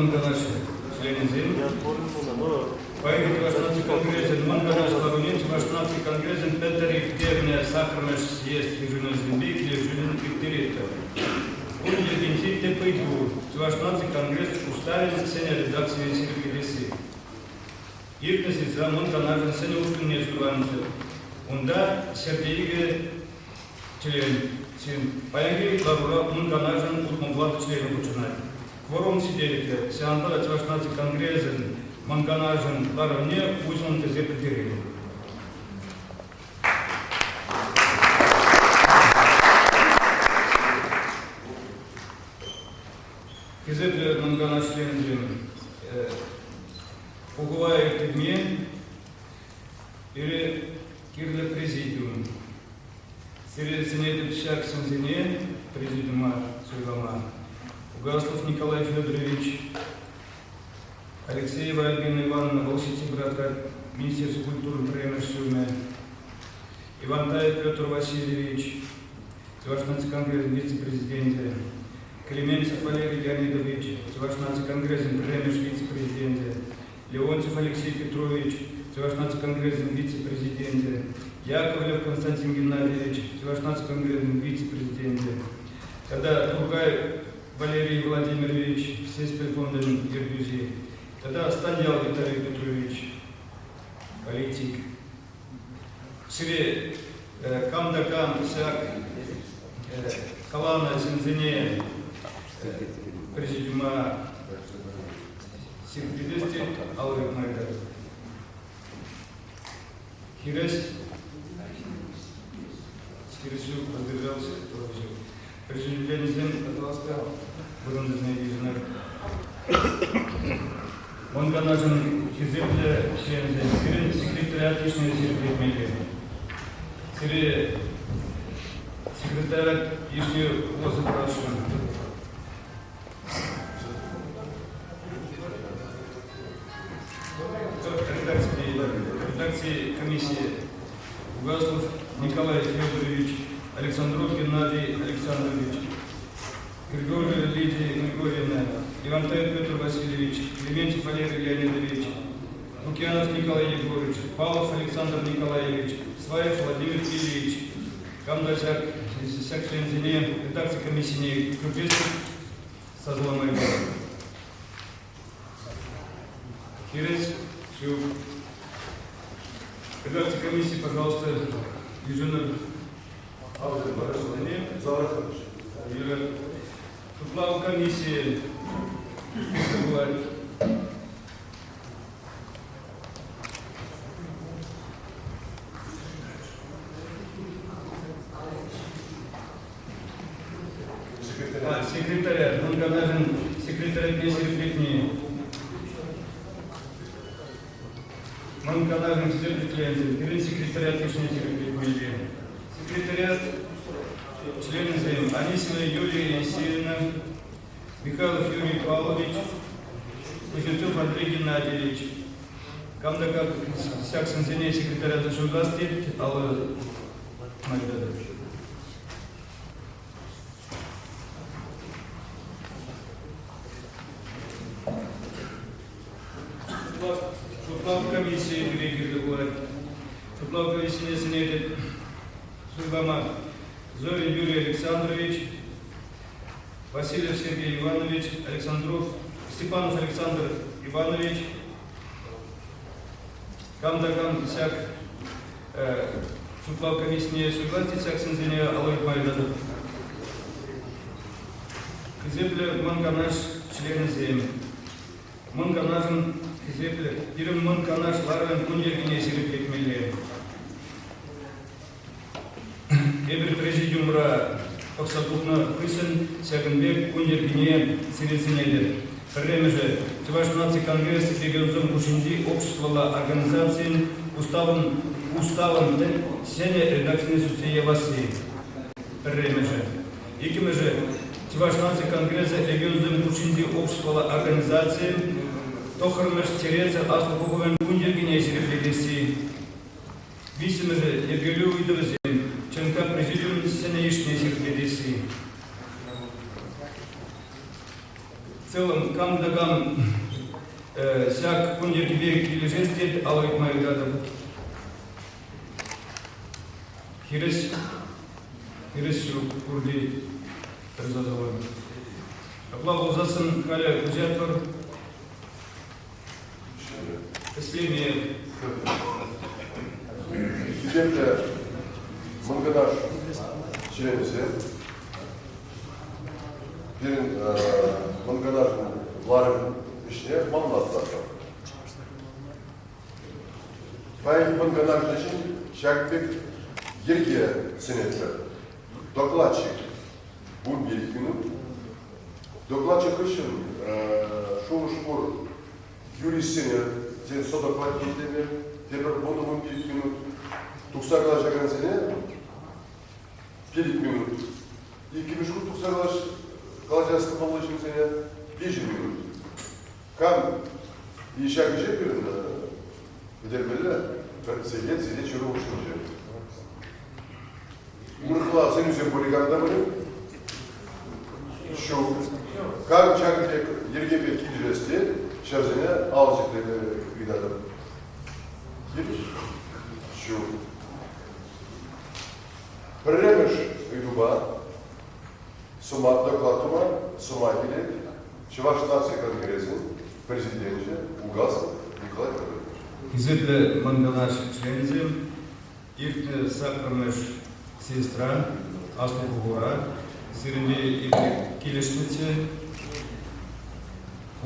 Мӑн Канаш членӗсем, паянхи Чӑваш наци конгресӗн Мӑн Канаш ларуне Чӑваш наци конгресӗн пӗлтӗр ирттернӗ саккӑрмӗш съезд йышӑнӑвӗсемпе килӗшӳллӗн ирттеретпӗр. Кун йӗркинчи тӗп ыйту, Чӑваш наци конгресс уставӗн ҫӗнӗ редакцине ҫирӗплетесси. Иртнӗ съездра Мӑн Канашӑн ҫӗнӗ ушкӑнне суйланӑччӗ. Унта ҫӗрте икӗ член. Паянхи ларура Мӑн Канашӑн 64 членӗ хутшӑнать. Кворум ҫителӗклӗ, ҫавӑнпа та Чӑваш наци конгресӗн Мӑн Канашӗн ларӑвне уҫӑмлӑн тесе пӗлтеретӗп. Хисеплӗ Мӑн Канаш членӗсем, пухӑва ирттерме пире кирлӗ президиум. Сире сӗнетӗп ҫак ҫынсене президиума суйлама. Угаслов Николай Федорович, Алексеева Альбина Ивановна, вӑл Ситиградра Министерство культуры пӗрремӗш ҫумӗ, Ивантаев Петр Васильевич, Чӑваш наци конгресӗн вице-президенчӗ, Клементьев Валерий Леонидович, Чӑваш наци конгресӗн пӗрремӗш вице-президенчӗ, Леонтьев Алексей Петрович, Чӑваш наци конгресӗн вице-президенчӗ, Яковлев Константин Геннадьевич, Чӑваш наци конгресӗн вице-президенчӗ тата Туркай Валерий Владимирович, Сеспель фондӑн ертӳҫи тата Станьял Виталий Петрович, политик. Сире кам та кам ҫак каланӑ ҫынсене президиума Ҫирӗплетес те алӑ тытма ыйтатӑп. Хирӗҫ хирӗҫӳ воздержался ҫук. Президентсем, пожалуйста, вырӑнсене йышӑнӑр. Мӑн Канашӑн хисеплӗ членӗсем, пирӗн секретариат йышне ҫирӗплетмелле. Сире секретариат йышне вуласа парасшӑн. Редакци комиссии Угаслов Николай Федорович, Александров Геннадий Александрович, Григорьева Лидия Григорьевна, Ивантаев Петр Васильевич, Клементьев Валерий Леонидович, Лукьянов Николай Егорович, Павлов Александр Николаевич, Сваев Владимир Ильич, Кам та ҫак ҫак членсене редакци комиссине кӗртес сасӑлама ыйтатӑп. Хирӗҫ ҫук. Редакци комиссии, пожалуйста, йышӑнӑр. Шутлав комиссийӗ пулать. Секретаря, Мӑн Канашӗн секретарятне ҫирӗплетни. Мӑн Канашӗн хисеплӗ членӗсем, пирӗн секретариат йышне ҫирӗплетмелле. Секретариат членӗсем Анисина Юлия Есенина, Михайлов Юрий Павлович, Кузнецов Андрей Геннадьевич. Кам та как ҫак ҫынсене секретариата суйлас тет, алӑ тытать. Шутлав комиссийӗ пире кирлӗ пулать. Шутлав комиссине сӗнетӗп суйлама Зорин Юрий Александрович, Васильев Сергей Иванович, Александров, Степанов Александр Иванович, кам та кам ҫак шутлав комиссине суйлать те ҫак ҫынсене алӑ ыйтма ыйтатӑп. Хисеплӗ Мӑн Канаш членӗсем, Мӑн Канашӑн хисеплӗ, пирӗн Мӑн Канаш ларӑвӗн кун йӗркине ҫирӗплетмелле. Эпир президиумра пӑхса тухнӑ хыҫҫӑн ҫакӑн пек кун йӗркине сире сӗнетӗп. Пӗрремӗшӗ, Чӑваш наци конгресӗ регионсем хушшинчи обществӑлла организацийӗн уставӑн уставӑн ҫӗнӗ редакцине сӳтсе явасси. Пӗрремӗшӗ. Иккӗмӗшӗ, Чӑваш наци конгресӗ регионсем хушшинчи обществӑлла организацийӗн тӑххӑрмӗш черетсӗр аслӑ пухӑвӗн кун йӗркине ҫирӗплетесси. Виҫҫӗмӗшӗ, йӗркелӳ ыйтӑвӗсем, ЧНК президиумӗн сӗнӗ йышне ҫирӗплетесси. целом кам та кам ҫак кун йӗркипе килӗшес тет, алӑ ыйтма ыйтатӑп. Хирӗҫ, хирӗҫ ҫук, пурте тӑрса тӑвӑр. Апла пулсассӑн халӗ куҫатпӑр ӗҫлеме. Хисеплӗ Мӑнкӑнаш членӗсем, пирӗн Мӑнкӑнашӑн ларӑвӗн ӗҫне малалла Паян Мӑнкӑнаш ӗҫӗн ҫак пек йӗрке сӗнетпӗр. Докладчик 15 минут. Докладчик хыҫҫӑн шухӑш пур юристсене содоклад итлеме тепӗр 10-15 минут. Тухса калаҫакансене 5 минут. Иккӗмӗш хут тухса калаҫас кӑмӑллӑ ҫынсене 3 минут. Кам ҫак ӗҫе пирӗн пӗтермелле пӗр сехет, сехет ҫурӑ хушшинче. Урӑхла сӗнӳсем пур-и карта пулин? Ҫук. Кам ҫакӑн пек йӗркепе килӗшес тет, ҫавсене ал ҫӗклеме ыйтатӑп. Хирӗҫ? Ҫук. Пӗрремӗш ыйтупа сӑмах доклад тума сӑмах илет Чӑваш наци конгресӗн президенчӗ Угасов Николай Федорович. Хисеплӗ Мӑнкӑнаш членӗсем, иртнӗ саккӑрмӗш съездра, Аслӑ Пухура сирӗнпе эпир килӗшнӗччӗ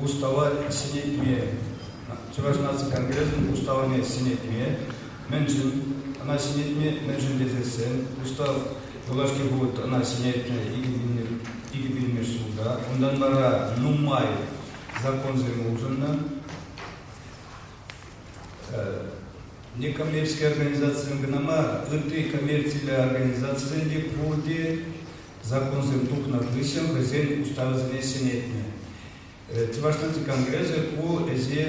Устава ҫӗнетме, Чӑваш наци конгресӗн Уставне ҫӗнетме. Мӗншӗн ӑна ҫӗнетме, мӗншӗн тесессӗн Устав юлашки хут ӑна ҫӗнетнӗ 2001 ҫулта. Унтан вара нумай законсем улшӑннӑ. Некоммерческий организацисем кӑна мар, ытти коммерциллӗ организацисем те пурте законсем тухнӑ хыҫҫӑн хӑйсен уставӗсене ҫӗнетнӗ. Чӑваш наци конгресӗ ку ӗҫе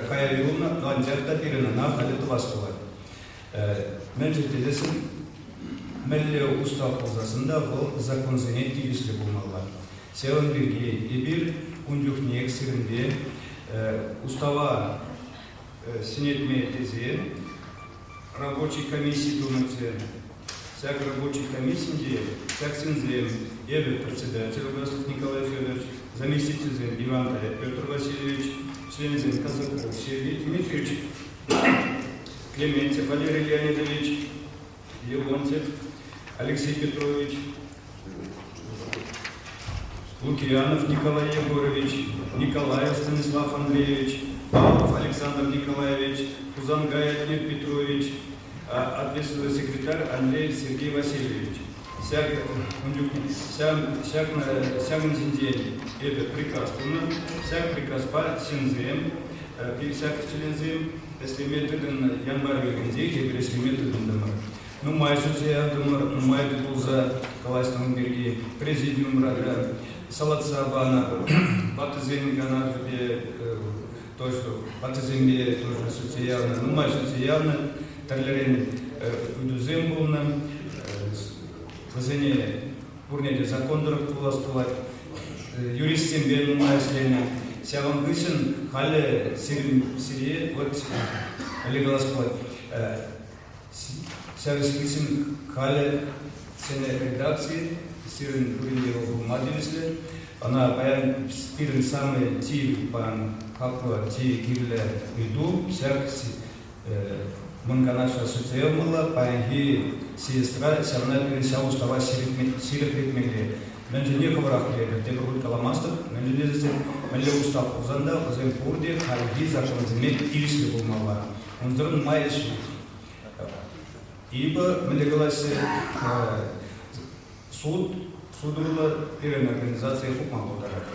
кая юлнӑ, анчах та пирӗн ӑна халӗ тӑвас пулать. Мӗншӗн тесессӗн мӗнле устав пулсассӑн та вӑл законсене тивӗҫлӗ пулмалла. Ҫавӑн пирки эпир ун чухнех сирӗнпе устава ҫӗнетме тесе рабочи комисси тунӑччӗ. Ҫак рабочи комиссинче ҫак ҫынсем, эпӗ председатель Угаслов Николай Федорович, заместительсем Иван Петр Васильевич, членсем Казаков Сергей Дмитриевич, Клементьев Валерий Леонидович, Леонтьев Алексей Петрович, Лукианов Николай Егорович, Николаев Станислав Андреевич, Павлов Александр Николаевич, Хузангай Атнер Петрович, ответственный секретарь Андрей Сергей Васильевич. Ҫак ҫакӑн ҫинчен эпӗ приказ тунӑ. Ҫак приказпа ҫынсем, ҫак членсем ӗҫлеме тытӑннӑ январь уйӑхӗнчех эпир ӗҫлеме тытӑнтӑмӑр. Нумай сӳтсе ятӑмӑр, нумай тӗл пулса калаҫнӑ ун пирки. Президиумра та салатса панӑ ваттисен канашӗпе тоже ваттисемпе тоже сӳтсе явнӑ, нумай сӳтсе явнӑ, тӗрлӗрен ыйтусем пулнӑ. Вӗсене пурне те закон тӑрӑх пулас пулать. Юристсемпе нумай ӗҫленӗ. Ҫавӑн хыҫҫӑн халӗ сирӗн сире вот халӗ калас пулать, Ҫав ӗҫ халӗ ҫӗнӗ редакци сирӗн пурин те вӑл пулма тивӗҫлӗ. Ӑна паян пирӗн самый чи паян хаклӑ, чи кирлӗ ыйту ҫак Мӑн Канашра сӳтсе явмалла. Паянхи съездра ҫавна пирӗн ҫав устава ҫирӗплетмелле. Мӗншӗнне хӑвӑрах пӗлетӗр, тепӗр хут каламастӑп. Мӗншӗн тесен мӗнле устав пулсан та вӗсем пурте хальхи законсене тивӗҫлӗ пулмалла. Унсӑрӑн май ӗҫ ҫук. Ибо, мӗнле калаҫҫӗ, суд, суд урлӑ пирӗн организацие хупма пултарать.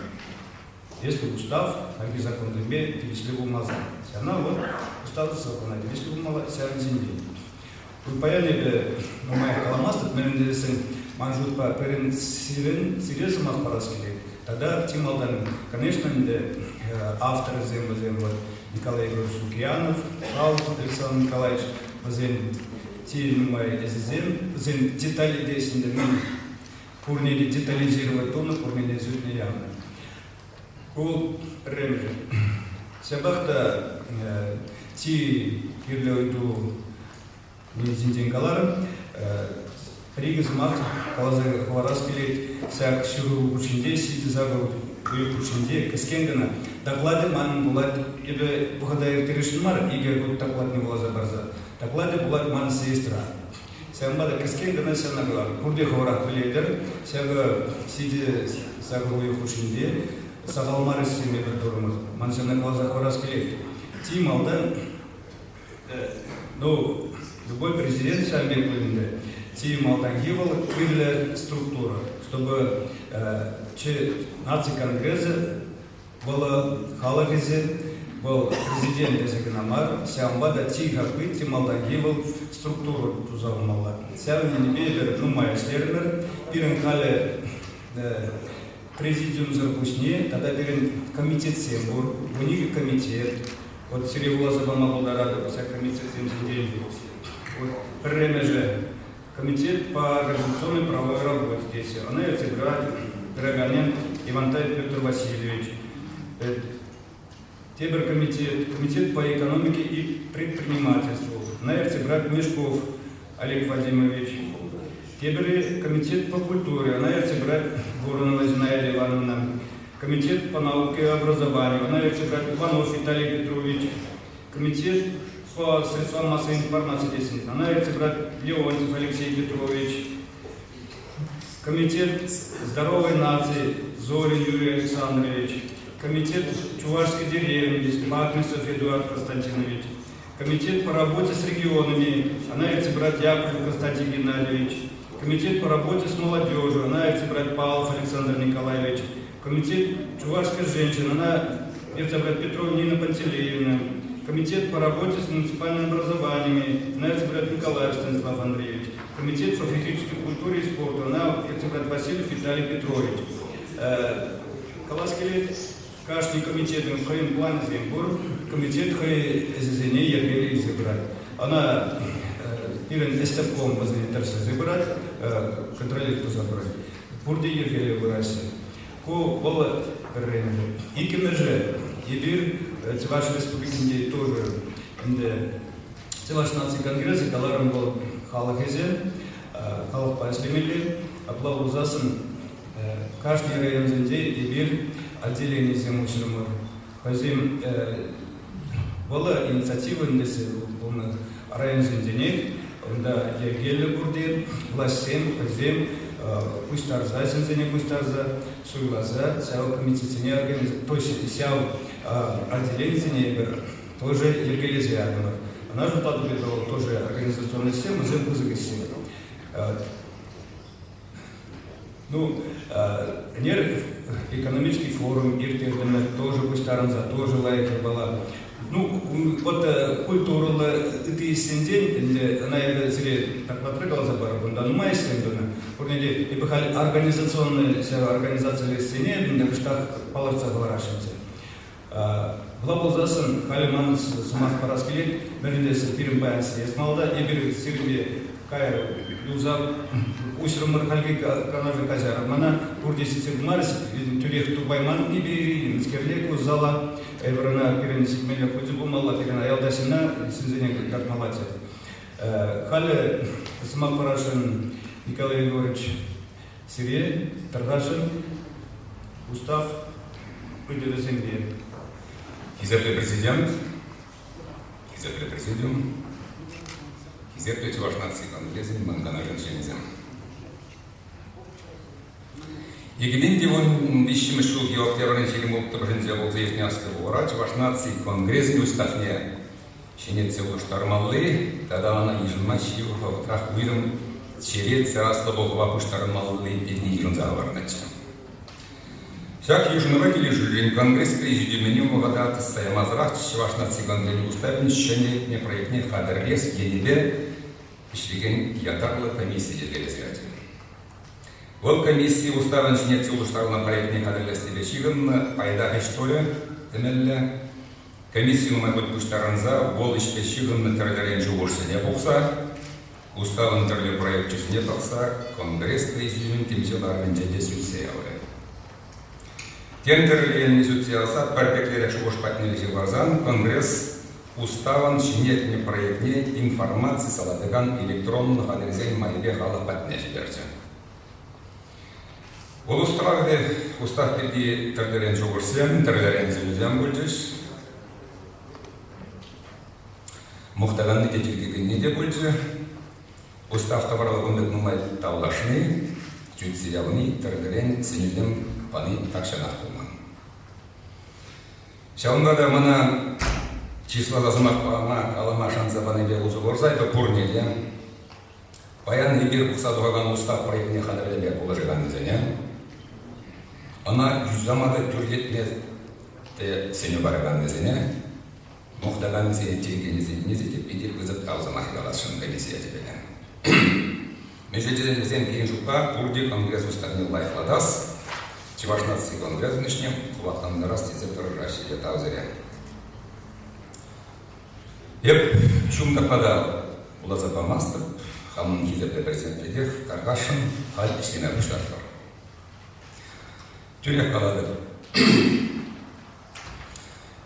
Если устав хальхи законсемпе тивӗҫлӗ пулмасан. Ҫавна вот устав закона тивӗҫлӗ пулмалла ҫавӑн ҫинчен. Паян эпӗ нумаях каламастӑп, мӗншӗн тесен ман шутпа пирӗн сирӗн сире сӑмах парас килет. Тата чи малтан, конечно, ӗнтӗ авторӗсем вӗсем вот Николай Егорович Лукьянов, Павлов Александр Николаевич, вӗсен чи нумай ӗҫӗсем, вӗсен детали те ӗнтӗ мӗн пурне те детализировать тунӑ, пурне те сӳтнӗ янӑ. Ку пӗрремӗшӗ. Ҫапах та чи кирлӗ ыйту мен ҫинчен каларӑм. Пӗр-икӗ сӑмах каласа хӑварас килет. Ҫак ҫыру хушшинче, ҫичӗ-сакӑр уйӑх хушшинче кӗскен кӑна докладӗ манӑн пулать. Эпӗ вӑхӑта ирттересшӗн мар, икӗ хут докладне вуласа парса. Докладӗ пулать ман съездра. Ҫавӑнпа та кӗскен кӑна ҫавна каларӑм. Пурте хӑвӑрах пӗлетӗр. Ҫакӑ ҫичӗ-сакӑр уйӑх хушшинче сахал мар ӗҫсем эпир турӑмӑр. Ман ҫавна каласа хӑварас килет. Чи малтан Ну, любой президент ҫавӑн пек пуль ӗнтӗ. Чи малтанхи вӑл кирлӗ структура, чтобы наци конгресӗ вӑл халӑх ӗҫӗ, вӑл президент ӗҫӗ кӑна мар, ҫавӑнпа та чи хакли, чи малтанхи вӑл структура туса хумалла. Ҫавӑн енӗпе эпир нумай ӗҫлерӗмӗр. Пирӗн халӗ президиумсӑр пуҫне тата пирӗн комитетсем пур, 12 комитет. Вот сире вуласа пама пултаратӑп ҫак комитетсем ҫинчен. Вот пӗрремӗшӗ комитет по организационной правовой работе теҫҫӗ. Ӑна ертсе пырать Драганин Ивантай Петр Васильевич. Тепӗр комитет, комитет по экономике и предпринимательству. Ӑна ертсе пырать Мешков Олег Вадимович. Тепӗр комитет по культуре. Ӑна ертсе пырать Воронова Зинаида Ивановна. Комитет по науке и образованию. Ӑна ертсе пырать Иванов Виталий Петрович. Комитет по средствам массовой информации тесен. Ӑна ертсе пырать Леонтьев Алексей Петрович. Комитет здоровой нации Зорин Юрий Александрович. Комитет Чувашской деревни Магнусов Эдуард Константинович. Комитет по работе с регионами, ӑна ертсе пырать Яковлев Константин Геннадьевич. Комитет по работе с молодежью, ӑна ертсе пырать Павлов Александр Николаевич. Комитет чувашской женщин, ӑна ертсе пырать Петрова Нина Пантелеевна. Комитет по работе с муниципальными образованиями, ӑна ертсе пырать Николаев Станислав Андреевич. Комитет по физической культуре и спорту, ӑна ертсе пырать Васильев Виталий Петрович. Калас килет, Кашни комитетӑн хӑйӗн планӗсем пур. Комитет хӑй ӗҫӗсене йӗркеллӗ илсе пырать. Ӑна пирӗн ӗҫтӑвком вӗсене тӗрӗслесе пырать, контролировать туса пырать. Пурте йӗркеллӗ пыраҫҫӗ. Ку вӑл пӗрремӗшӗ. Иккӗмӗшӗ, эпир Чӑваш Республикинче тоже ӗнтӗ Чӑваш наци конгресӗ каларӑм вӑл халӑх ӗҫӗ, халӑхпа ӗҫлемелле. Апла пулсассӑн кашни районсенче эпир отделенисем уҫрӑмӑр. Хӑйсем вӑл инициатива ӗнтӗ пулнӑ районсенченех унта йӗркеллӗ пурте влаҫсем хӑйсем пуҫтарса, ҫынсене пуҫтарса, суйласа ҫав комитетсене то есть ҫав отделенисене эпир тоже йӗркелесе ятӑмӑр. Ӑна шутлатӑп эпӗ вӑл тоже организационный ӗҫсем, вӗсем пысӑк ӗҫсем. Ну, ӗнер экономический форум ирттертӗмӗр, тоже пуҫтарӑнса, тоже лайӑх япала. Ну, вот культурӑллӑ ытти ӗҫсенчен ӗнтӗ ӑна эпӗ сире докладра каласа парӑп, унта нумай ӗҫсем тунӑ. Пурне те эпӗ халь организационный ҫав организациллӗ ӗҫсене ӗнтӗ кӑштах палӑртса хӑварасшӑнччӗ. Вӑла пулсассӑн халӗ ман сӑмах парас килет, мӗншӗн тесен пирӗн паян съезд малта, эпир сирӗнпе кайрӑм юлса уҫрӑмӑр хальхи канаша каҫарӑр мана, пурте ҫитсе пымарӗҫ, тӳрех тупайман эпир, мӗскерле ку зала, эпир ӑна пирӗн ҫитмелле хучӗ пулмалла, пирӗн аялта ҫынна ҫынсене кӑтартмаллаччӗ. Халӗ сӑмах парасшӑн Николай Егорович Сире тархасшӑн устав ыйтӑвӗсемпе. Хисеплӗ президент, хисеплӗ президиум, хисеплӗ Чӑваш наци конгресӗн Мӑн Канашӗн членӗсем. 2013 ҫулхи октябрӗн 26-мӗшӗнче пулса иртнӗ аслӑ пухура Чӑваш наци конгресӗн уставне ҫӗнетсе улӑштармалли тата ӑна йышӑнма ҫывӑх вӑхӑтрах уйрӑм черетсӗр аслӑ пухӑва пуҫтарӑнмалли пирки йышӑнса хӑварнӑччӗ. Ҫак йышӑнӑва килӗшӳллӗн Конгресс президиумӗне вӑхӑта тӑсса ямасӑрах Чӑваш наци конгресӗн уставӗн ҫӗнетнӗ проектне хатӗрлес енӗпе ӗҫлекен ятарлӑ комисси йӗркелесе ячӗ. Вӑл комисси уставӗн ҫӗнетсе улӑштарнӑ проектне хатӗрлессипе ҫыхӑннӑ пайтах ӗҫ турӗ темелле. Комисси нумай хут пуҫтарӑнса вӑл ӗҫпе ҫыхӑннӑ тӗрлӗрен шухӑшсене пухса, уставӑн тӗрлӗ проекчӗсене пӑхса Конгресс президиумӗн темиҫе ларӑвӗнче те сӳтсе яврӗ. Тем тӗрлӗ енне сӳтсе явса пӗр пеклерех шухӑш патне ҫывхарсан Конгресс Уставӑн ҫӗнетнӗ проектне информаци салатакан электронлӑ хатӗрсен майӗпе халӑх патне ҫитерчӗ. Вӑл устравӗ устав пирки тӗрлӗрен шухӑшсем, тӗрлӗрен сӗнӳсем пулчӗҫ. Мухтаканни те тиркекенни те пулчӗ. Устав тавралӑх ун пек нумай тавлашни, сӳтсе явни, тӗрлӗрен сӗнӳсем пани тахҫанах пулман. Ҫавӑнпа та мана чысласа сӑмах пама, калама шанса панипе усӑ курса эпӗ пурне те паян эпир пухса тухакан устав проектне хатӗрлеме пулӑшаканнисене, ӑна юсама та тӳрлетме те сӗнӳ параканнисене мухтаканнисене, тиркенисене те питӗ пысӑк тав сӑмахӗ каласшӑн комисси ячӗпе. Мӗншӗн тесен вӗсем пирӗн шутпа пурте Конгресс уставне лайӑхлатас, Чӑваш наци конгресӗн ӗҫне хӑватлантарас тесе тӑрӑшаҫҫӗ те тав сире. Эп ҫум доклада вуласа памастӑп, хамӑн хисеплӗ президент пекех тархасшӑн халь ӗҫлеме пуҫлатпӑр. Тӳрех калатӑп,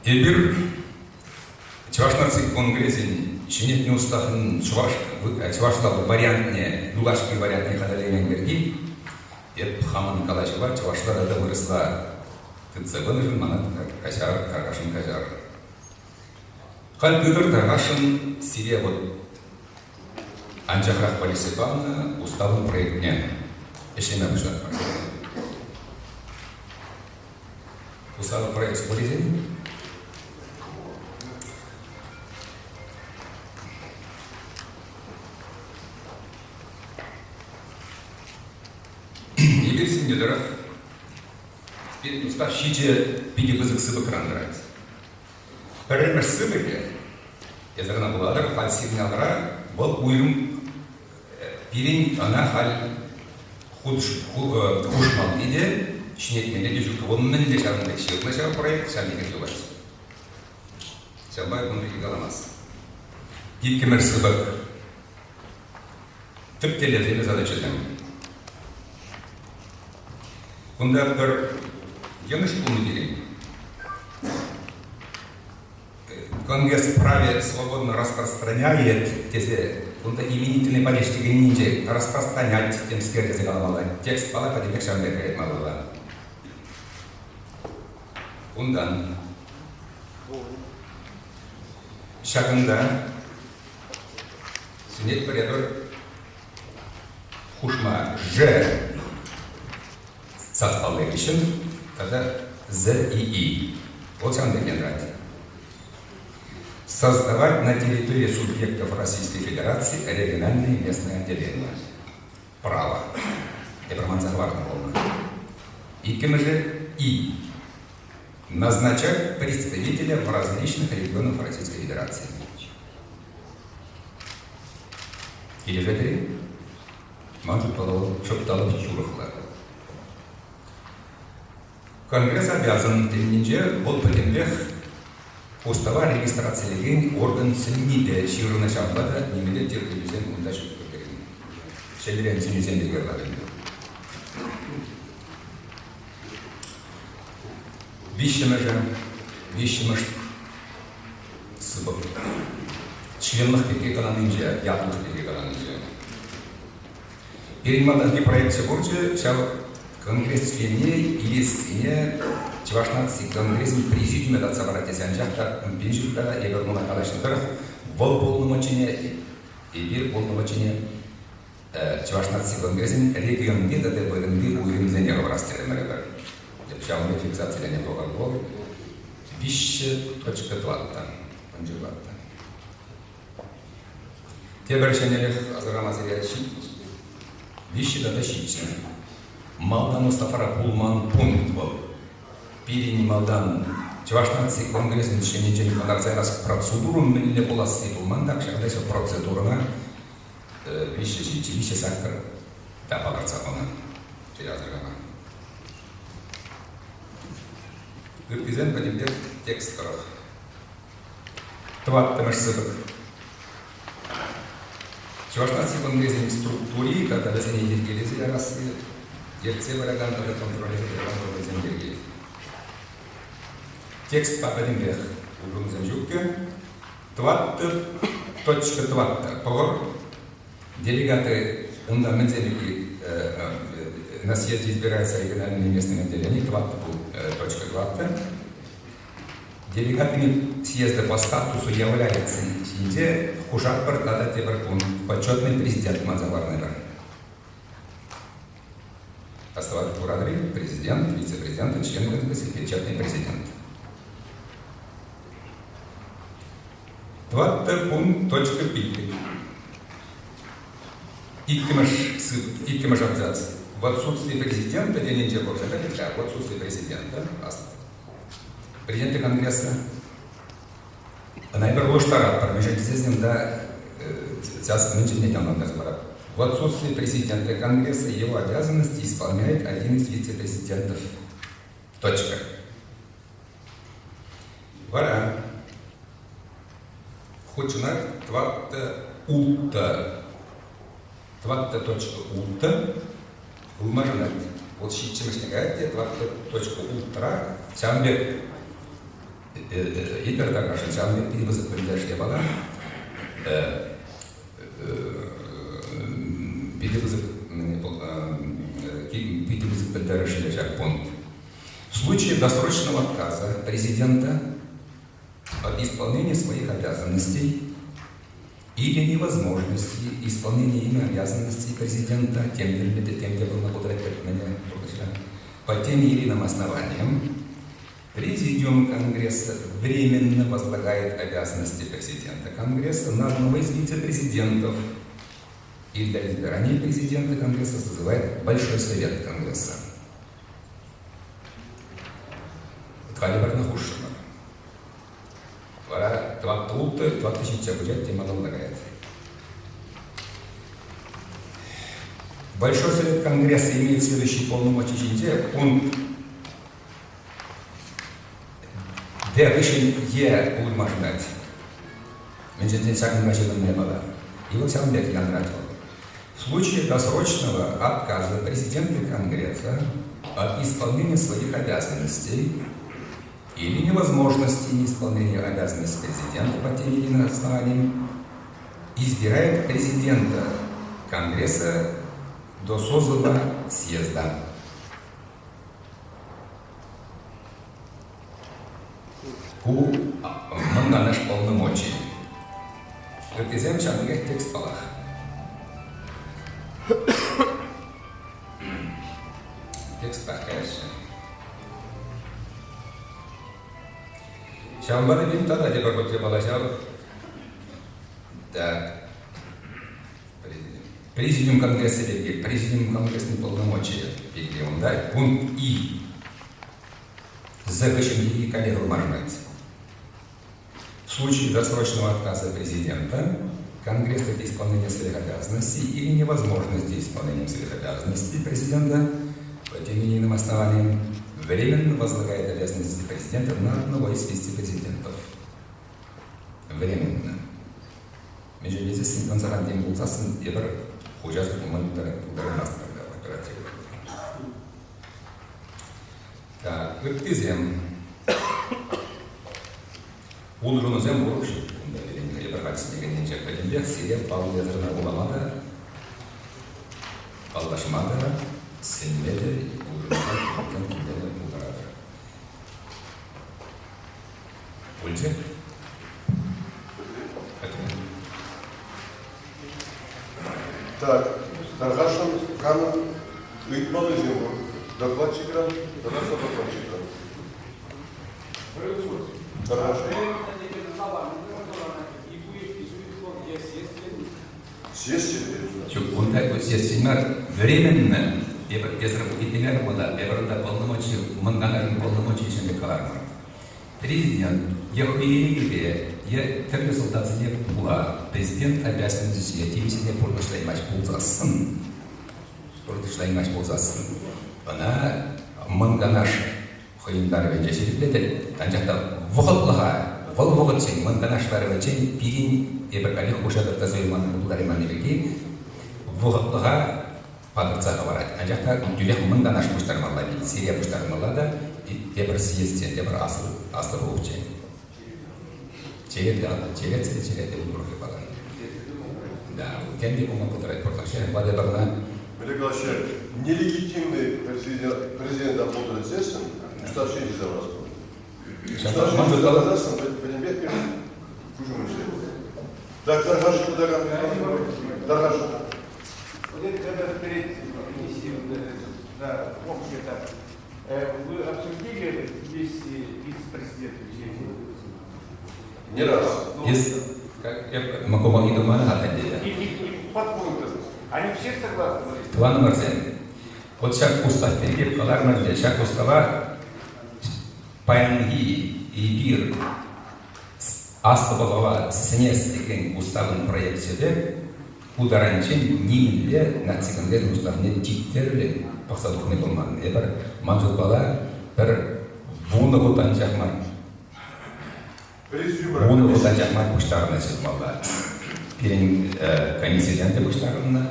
Эпир Чӑваш наци конгресӗн ҫӗнетнӗ уставӑн чӑваш чӑвашла вариантне, юлашки вариантне хатӗрлемен пирки эп хамӑн калаҫӑва чӑвашла тата вырӑсла тытса пынӑшӑн мана каҫар, тархасшӑн каҫар. Халь тытӑр тархасшӑн сире вот анчахрах полици панӑ уставӑн проектне ӗҫлеме пуҫлатпӑр. Усал проект пулисен Эпир сӗннӗ тӑрӑх пирӗн устав ҫичӗ питӗ пысӑк сыпӑкран тӑрать. Пӗрремӗш сыпӑкӗ, эсӗ кӑна вулатӑр, халь сигналра вӑл уйрӑм Пирӗн ӑна халь хушмалли те, ҫӗнетмелле те ҫук. Вӑл мӗнле ҫавӑн пек ҫырнӑ ҫав проект, ҫав пекех юлать. Ҫавӑнпа кун пирки каламас. Иккӗмӗш сыпӑк. Тӗп тӗллевсемпе задачӑсем. Кунта пӗр йӑнӑш пулнӑ пирӗн. Конгресс праве свободно распространяет тесе кунта именительный падеж текеннинче распространять темскер тесе каламалла. Текст пала пӗтӗмпех ҫавӑн пек кӑтартмалла. Унтан ҫакӑнта сӗнетпӗр эпир хушма Ж сас палли хыҫҫӑн тата З и И. Вот ҫавӑн пек янрать. Создавать на территории субъектов Российской Федерации региональные местные отделения. Право. Эпир манса хӑварнӑ пулнӑ. Иккӗмӗшӗ И. Назначать представителя в различных регионах Российской Федерации. Килӗшетӗр-и? Ман шутлалӑх юрӑхлӑ. Конгресс обязан тенинче вӑл пӗтӗмпех устава регистрацилекен орган сӗннипе ҫырнӑ ҫавӑнпа та нимӗнле тиркевсем унта ҫук пӗлтернӗ. Ҫӗнӗрен сӗнӳсем те кирлӗ ӗнтӗ. Виҫҫӗмӗшӗ, виҫҫӗмӗш сыпӑк. Членлӑх пирки каланинче, ятлӑх пирки каланинче. Пирӗн малтанхи проекчӗ пурччӗ, ҫав конгресс членне илессине Чӑваш наци конгресӗн президиумӗ татса парать тесе, анчах та пин ҫулта эпир нумай калаҫнӑ тӑрӑх, вӑл полномочине, эпир полномочине Чӑваш наци конгресӗн регионти тата вырӑнти уйрӑмсене хӑварас терӗмӗр эпир. Ҫавӑн пек фиксациленӗ пулсан вӑл 3.4 пӑнчӑрлатнӑ. Тепӗр ҫӗнӗлӗх асӑрхама сире 3 тата 7. Малтан Мустафара пулман пункт вӑл. Пирӗн малтан Чӑваш наци конгресӗн членӗнчен кӑларса ярас процедура мӗнле пуласси пулман так ҫакӑнта ҫав процедурӑна 3 7, 3 8 та палӑртса хунӑ. Сире асӑрхама. Ыттисем пӗтӗмпех текст тӑрӑх. Тӑваттӑмӗш сыпӑк. Чӑваш наци конгресӗн структури тата вӗсене йӗркелесе ярасси ертсе пыракан тата контроллесе тӑракан органсем йӗрки. Текстпа пӗтӗмпех улшӑнусем ҫуккӑ. Тӑваттӑ точка тӑваттӑ пӑхӑр. Делегаты унта мӗнсем пирки на съезде избираются региональные местные отделения, тӑваттӑ точка тӑваттӑ. Делегатами съезда по статусу является ҫинче хушатпӑр тата тепӗр кун почетный президент манса ларнӑ. Оставать куратӑр-и? Президент, вице-президент, член конгресса, печатный президент. Тӑваттӑ пункт точка пиллӗк. Иккӗмӗш, иккӗмӗш абзац. В отсутствие президента тенинче пулса в отсутствие президента, президента Конгресса, ӑна эпир улӑштаратпӑр, мӗншӗн тесен унта сейчас мӗншӗн те ӑнлантарса парать. В отсутствие президента Конгресса его обязанности исполняет один из вице-президентов. Точка. Вара хутшӑнать тӑваттӑ улттӑ. Тӑваттӑ точка улттӑ ылмашӑнать. Вӑл ҫиччӗмӗшне каять те тӑваттӑ точка улттӑра ҫавӑн пек Игорь Такашин ҫавӑн пек питӗ пысӑк пӗлтерӗшлӗ япала. Питӗ пысӑк питӗ пысӑк пӗлтерӗшлӗ ҫак пункт. В случае досрочного отказа президента от исполнения своих обязанностей или невозможности исполнения ими обязанностей президента тем тем те пулнӑ пултарать по тем или иным основаниям Президиум Конгресса временно возлагает обязанности президента Конгресса на одного из вице-президентов и для избирания президента Конгресса созывает Большой Совет Конгресса. Халӗ хушшӑмӑр. Вара тӑваттӑ улттӑ, тӑваттӑ ҫиччӗ пуҫать те малалла каять. Большой Совет Конгресса имеет следующие полномочия ҫинче пункт Д хыҫҫӑн Е ылмашӑнать. Мӗншӗн тесен ҫакӑнпа ҫыхӑннӑ япала. И вот ҫавӑн пек янрать вӑл. В случае досрочного отказа президента Конгресса от исполнения своих обязанностей или невозможности неисполнения обязанностей президента по тем или иным основаниям избирает президента Конгресса до созыва съезда. Ку мӑн канаш полномочий. Ыттисем ҫавӑн пекех текстпалах. Текстпах каяҫҫӗ. Ҫавӑнпа та пирӗн тата тепӗр хут япала ҫав. Так. Президиум Конгресса пирки, Президиум Конгрессӑн полномочийӗ пирки унта пункт И. З хыҫҫӑнхи коллега ылмашӑнать. В случае досрочного отказа президента Конгресс от исполнения своих обязанностей или невозможности исполнения своих обязанностей президента по тем или иным основаниям временно возлагает обязанности президента на одного из вице-президентов. Временно. Мӗншӗн тесессӗн ӑнсӑран тем пулсассӑн эпир хуҫасӑр пулма пултараймастпӑр оперативлӑ. Так, ыттисем. Улшӑнусем урӑх ҫук кунта пирӗн эпир халь сӗнекеннинче пӗтӗмпех сире паллӑ вулама та, паллашма та, сӗнме те улшӑнусем килме пултаратӑр. Пулчӗ? Так, тархасшӑн камӑн ыйтмаллисем пур? Докладчикран тата содокладчикран. Тархасшӑн. Съезд Ҫук, унта съездсен мар, временно эпир эсӗр итлемерӗм унта, эпир унта полномочи, мӑн канашӑн полномочийӗсемпе каларӑмӑр. Президент е хӑй ирӗкӗпе, е тӗрлӗ сӑлтавсене пула президент обязанностӗсене тивӗҫсене пурнӑҫлаймасть пулсассӑн, пурнӑҫлаймасть пулсассӑн, ӑна Мӑн Канаш хӑйӗн ларӑвӗнче ҫирӗплетет, анчах та вӑхӑтлӑха, вӑл вӑхӑтчен Мӑн Канаш ларӑвӗнчен пирӗн эпир каллех хуҫа тӑрса пултарайманни пирки вӑхӑтлӑха палӑртса хӑварать. Анчах та тӳрех Мӑн Канаш пуҫтармалла, сире пуҫтармалла та. тепӗр съездсен, тепӗр аслӑ, аслӑ пухчен. Черетлӗ, черетсӗр черетлӗ урӑх палан. Да, тем те пулма пултарать пурлӑх. Ҫавӑнпа та пӑрна. Олег Николаевич, нелегитимный президент, президента пултӑр тесессӗн, устав ҫинче заврас Устав ҫинче заврасассӑн, пӗтӗмпех пирӗн куҫ умӗнче. Так, Тархашев, Тархашев. Вот это перед комиссией, да, общий этап. Вы обсудили вместе вице-президента Не раз. Есть, как я могу вам не думать, И подпунктов. Они все согласны? Тӑванӑмӑрсем, вот ҫак устав пирки калармӑр те, ҫак устава паянхи эпир Аслӑ Пӑлхава сӗнес текен уставӑн проекчӗпе ку таранччен нимӗнле наци конгресӗн уставне типтерлӗн пӑхса тухни пулман. Эпир ман шутпала пӗр 10 хут анчах мар 10 хут анчах мар пуҫтарӑннӑ ҫырмалла. Пирӗн комиссисем те пуҫтарӑннӑ,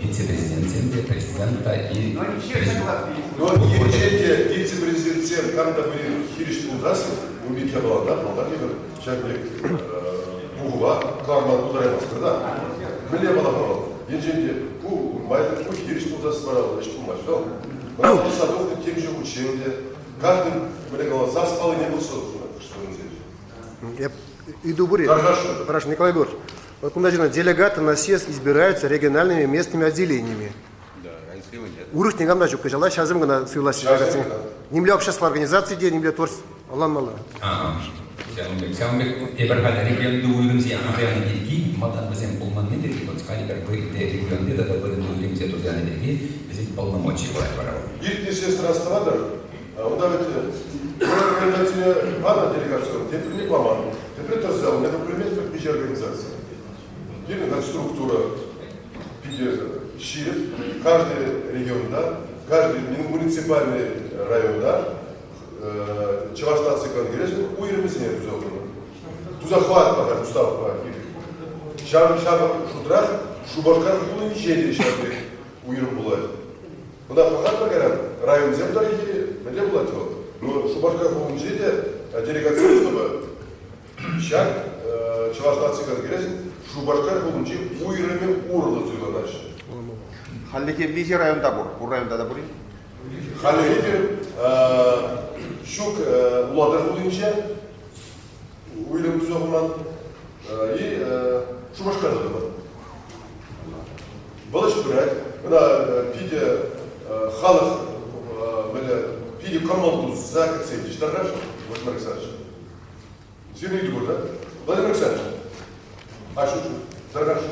вице-президентсем те, президент та и... Но енчен те вице-президентсем кам та пулин хирӗҫ пулсассӑн, ун пек япалана паллах эпир ҫак пек пухӑва кӑларма пултараймастпӑр та. Мӗнле япала вӑл? Енчен те ку майлӑ, ку хирӗҫ пулсассӑн вара ӗҫ пулмасть вӑл. Ӑна пӑхса тухнӑ темиҫе хутчен те, каждый мӗнле калас, сас паллине пӑхса тухнӑ хӑш-пӗринсенче. Я иду бурить. Прошу, Николай Егорович, вот кунта ҫырнӑ, делегаты на съезд избираются региональными местными отделениями. Урӑх никам та ҫук кӑҫала ҫавсем кӑна суйлаҫҫӗ делегатсене. Нимле общество организаци те, нимле творчество ӑнланмалла. Ҫавӑн пек, ҫавӑн пек эпир халь регионти уйрӑмсен туса пирки, малтан вӗсем пулманни пирки, вот халь эпир вырӑнти регионти тата вырӑнти уйрӑмсем туса янӑ пирки вӗсен полномочий пулать вара. Иртнӗ съездра тӑватӑр, унта ведь пӗр организацине панӑ делегацион, теприне паман. Тепре тӑрса, у меня документ виҫӗ организаци. Пирӗн структура питӗ ҫирӗп. Каждый регионта, каждый муниципальный районта Чӑваш наци конгресӗн уйрӑмӗсене туса хунӑ. Туса хӑварнӑ уставпа. Ҫав шутрах Шупашкар хулинче те ҫав пек уйрӑм пулать. Ӑна пӑхатпӑр кайран, районсем тӑрӑхӗ мӗнле пулать вӑл? Ну, Шупашкар хулинче те делегаци тӑвать. Ҫак Чӑваш наци конгресӗн Шупашкар хулинчи уйрӑмӗ урлӑ суйланаҫҫӗ. Хальлӗхе миҫе районта пур? Пур районта та пур-и? Хальлӗхе ҫук Улатӑр хулинче уйрӑм туса хуман и Шупашкарта тӑван. Вӑл ӗҫ пырать. Ӑна питӗ халӑх мӗнле питӗ кӑмӑл туса кӗтсе илчӗҫ тархасшӑн, Владимир Александрович. Сирӗн ыйту пур, да? Владимир Александрович. А, ҫук, ҫук. Тархасшӑн.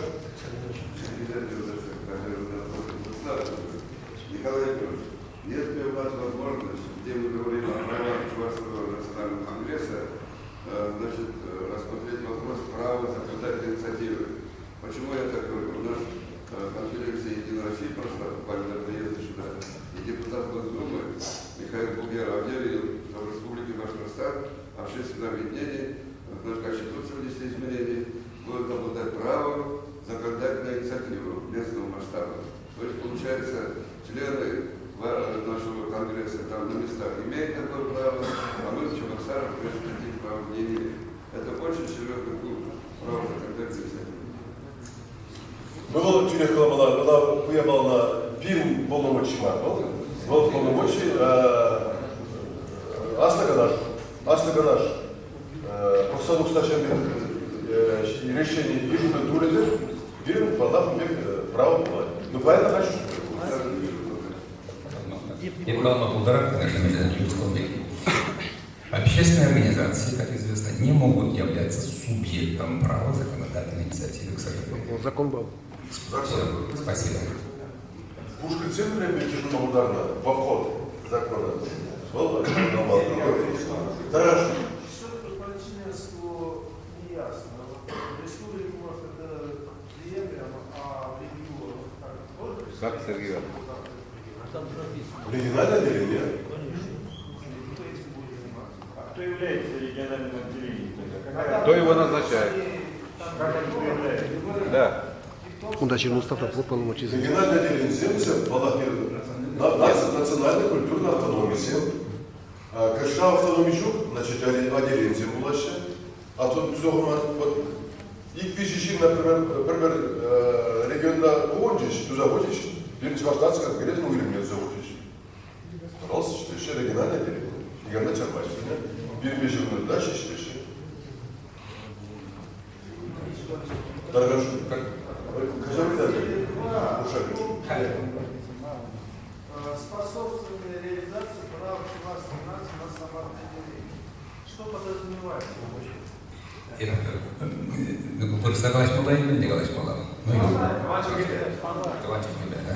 Николай Егорович, нет ли у вас возможности, где мы говорим о правах Чувашского национального конгресса, значит, рассмотреть вопрос права законодательной инициативы? Почему я так говорю? У нас конференция «Единая Россия» прошла буквально до приезда сюда, и депутат Госдумы Михаил Бугер объявил, что в Республике Башкортостан общественное объединение, в Конституцию внесли изменения, будет обладать правом законодательной инициативы местного масштаба. То есть, получается, члены нашего конгресса там на местах имеют такое право, а мы в Чебоксарах таких прав не имеем. Это очень серьезный пункт права законодательной инициативы. Вӑл тӳрех каламалла, ӑна ку япалана пирӗн полномочи мар вӑл. Вӑл полномочи Аслӑ Канаш, Аслӑ Канаш пӑхса тухса ҫав решение йышӑннӑ турӗ пирӗн паллах ун пек право пулать. Ну, правильно хочу. Эп калама пултарать, конечно, Общественные организации, как известно, не могут являться субъектом права законодательной инициативы, к сожалению. Закон был. Все, спасибо. Пушкин йышӑнма пултарнӑ в обход закона. Вӑл Хорошо. Что-то по членству не ясно. Республика, может, это приемлемо, а в регионах как тоже? Как, Сергей Иванович? Региональное отделение? Кто этим будет заниматься? А кто является региональным отделением тогда? Кто его назначает? Как они появляются? Да. Унта ҫырнӑ уставра пур полномочисем. Региональное отделение паллах, национальная культурная автономия. Кӑшша автономи ҫук, значит, отделенисем пулаҫҫӗ. Автономи туса хума вот ик-виҫӗ ҫын, например, пӗр-пӗр регионта пухӑнчӗҫ, туса хучӗҫ, пирӗн Чӑваш наци конгресӗн уйрӑмне туса хучӗҫ. Пожалуйста, ӗҫлеҫҫӗ, региональное отделение. Никам та чармасть вӗсене. Пирӗнпе ҫыхӑннӑ та ӗҫлеҫҫӗ. Способствование реализации права чувашской нации на самоопределение. Что подразумевается? Вырӑсла калаҫмалла или мӗнле калаҫмалла? Тӑван чӗлхепе, да?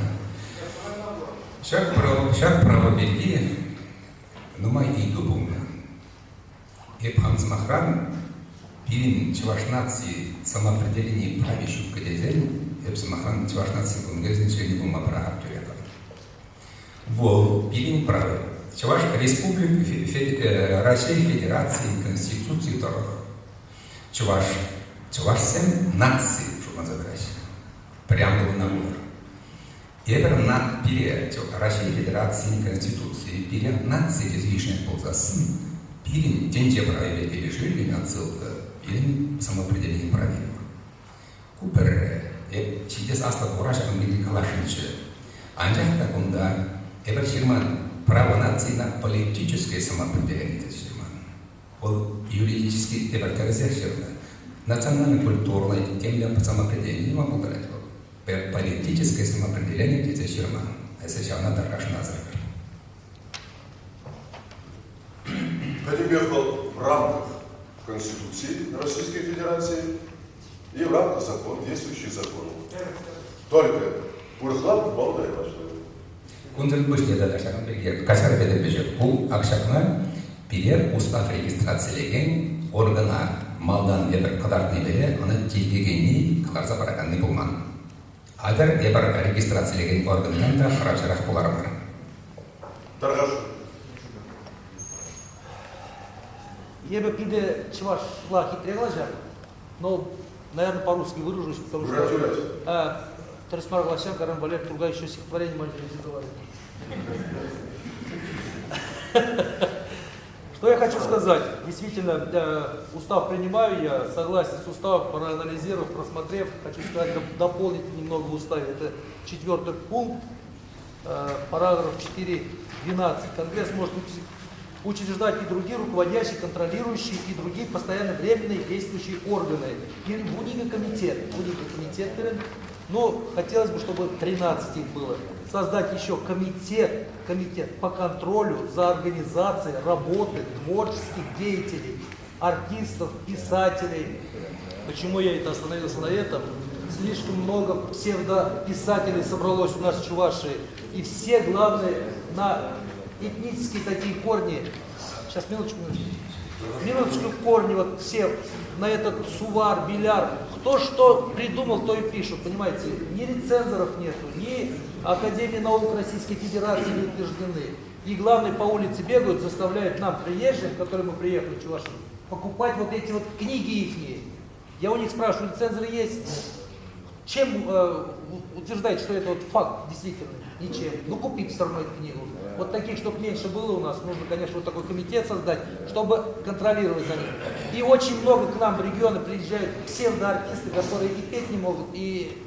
Ҫак право, ҫак право пирки нумай ыйту пулнӑ. Эп хам сӑмахран, пирӗн чӑваш наци самоопределени прави ҫуккӑ тесен, эп сӑмахран Чӑваш наци конгресӗн членӗ пулма пӑрахап тӳрех калатӑп. Вӑл пирӗн право. Чӑваш Республики Раҫҫей Федерацийӗн Конституцийӗ тӑрӑх чӑваш чӑвашсем наци шутланса тӑраҫҫӗ. Преамбулӑна вулӑр. Эпир пире Раҫҫей Федерацийӗн Конституцийӗ пире наци тесе йышӑнать пулсассӑн, пирӗн тӗнче правипе килӗшӳллӗн отсылка пирӗн самоопределени прави пур. Ку пӗрре. Эп ҫитес аслӑ пухура ҫакӑн пирки каласшӑнччӗ. Анчах та кунта эпир ҫырман право нации на политическое самоопределение тесе ҫырман. Вӑл юридически тепӗр тӗрӗсех ҫырнӑ. Национально-культурное темле самоопределение ма пултарать вӑл. Политическое самоопределение тесе ҫырман. Эсӗ ҫавна тархасшӑн асӑрхӑр. Пӗтӗмпех вӑл в рамках Конституции Российской Федерации и в рамках закон, действующих законов. Только урӑхла пулма Кунсӑр пуҫне тата ҫакӑн пирки каҫар пӗтӗмпе ку ак ҫакна пире устав регистрацилекен органа малтан эпир кӑтартнипе ӑна тиркекенни кӑларса параканни пулман. Атьӑр эпир регистрацилекен органтан та хӑравҫӑрах пуларӑмӑр. Тархасшӑн. Эпӗ питӗ чӑвашла хитре калаҫатӑп, но, наверное, по-русски выражусь, потому что тӗрӗс мар калаҫсан, Карен Валерий Тургай еще стихотворение ман ҫине Что я хочу сказать? Действительно, устав принимаю я, согласен с уставом, проанализировав, просмотрев, хочу сказать, дополнить немного в уставе. Это четвертый пункт, параграф 4.12. Конгресс может учреждать и другие руководящие, контролирующие и другие постоянно временные действующие органы. Вуника комитет, вуника комитет, но хотелось бы, чтобы 13 их было. Создать еще комитет, комитет по контролю за организацией работы творческих деятелей, артистов, писателей. Почему я это остановился на этом? Слишком много псевдописателей собралось у нас в Чувашии. И все, главное, на этнические такие корни. Сейчас, минуточку, минуточку. Минуточку корни, вот все на этот сувар, биляр. Кто что придумал, то и пишут, понимаете. Ни рецензоров нету, ни Академии наук Российской Федерации не утверждены. И главное, по улице бегают, заставляют нам, приезжих, которые мы приехали в Чувашию, покупать вот эти вот книги ихние. Я у них спрашиваю, рецензоры есть? Чем утверждать, что это вот факт действительно? Ничем. Ну купить все равно эту книгу. Вот таких, чтобы меньше было у нас, нужно, конечно, вот такой комитет создать, чтобы контролировать за ним. И очень много к нам в регионы приезжают псевдоартисты, которые и петь не могут, и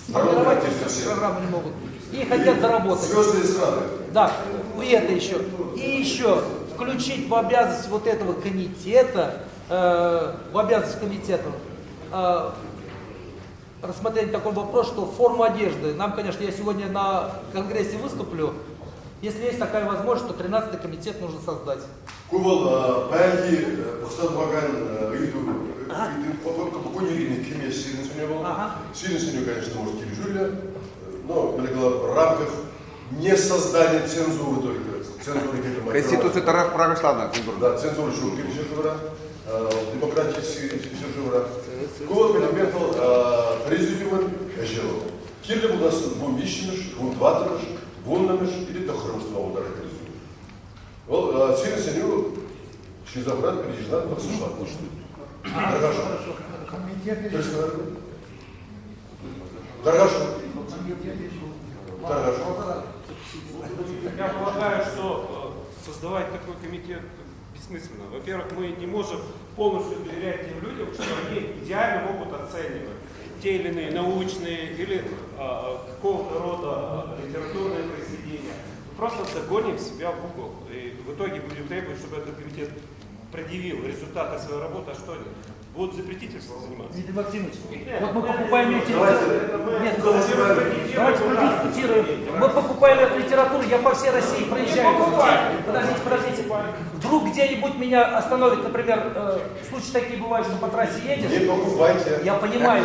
сформировать программу не могут. И хотят заработать. Звезды эстрады. Да, и это еще. И еще включить в обязанность вот этого комитета, в обязанность комитета, рассмотреть такой вопрос, что форму одежды. Нам, конечно, я сегодня на конгрессе выступлю. Если есть такая возможность, то 13-й комитет нужно создать. Ку вӑл паянхи пӑхса тухакан ыйту кунӗ кӗме сирӗн сӗнӳ вӑл. Сирӗн сӗнӳ, конечно, может, килӗшӳллӗ, но, в рамках не создания цензуры только. Цензуры кирлӗ мар. Конституци тӑрӑх пӑрахӑҫланӑ цензура. Да, цензура ҫук пирӗн ҫӗршывра, демократический ҫӗршывра. Ку вӑл пӗтӗмпех вӑл президиумӑн ӗҫӗ вӑл. Кирлӗ пулсассӑн 13-мӗш, 14-мӗш, 10-мӗш или 9-мӗш тума пултарать президиум. Вӑл сирӗн сӗнӳ ҫырса хурать, перечислать, пӑхса Даргашу. Даргашу. Даргашу. Я полагаю, что создавать такой комитет бессмысленно. Во-первых, мы не можем полностью доверять тем людям, что они идеально могут оценивать те или иные научные или какого-то рода литературные произведения. Мы просто загоним себя в угол. И в итоге будем требовать, чтобы этот комитет предъявил результаты своей работы, а что они? Будут запретительством заниматься. Дмитрий Максимович, вот мы покупаем литературу. Нет, давайте продискутируем. Мы покупаем эту литературу, я по всей России проезжаю. Подождите, подождите. Вдруг где-нибудь меня остановит, например, случаи такие бывают, что по трассе едешь. Не покупайте. Я понимаю.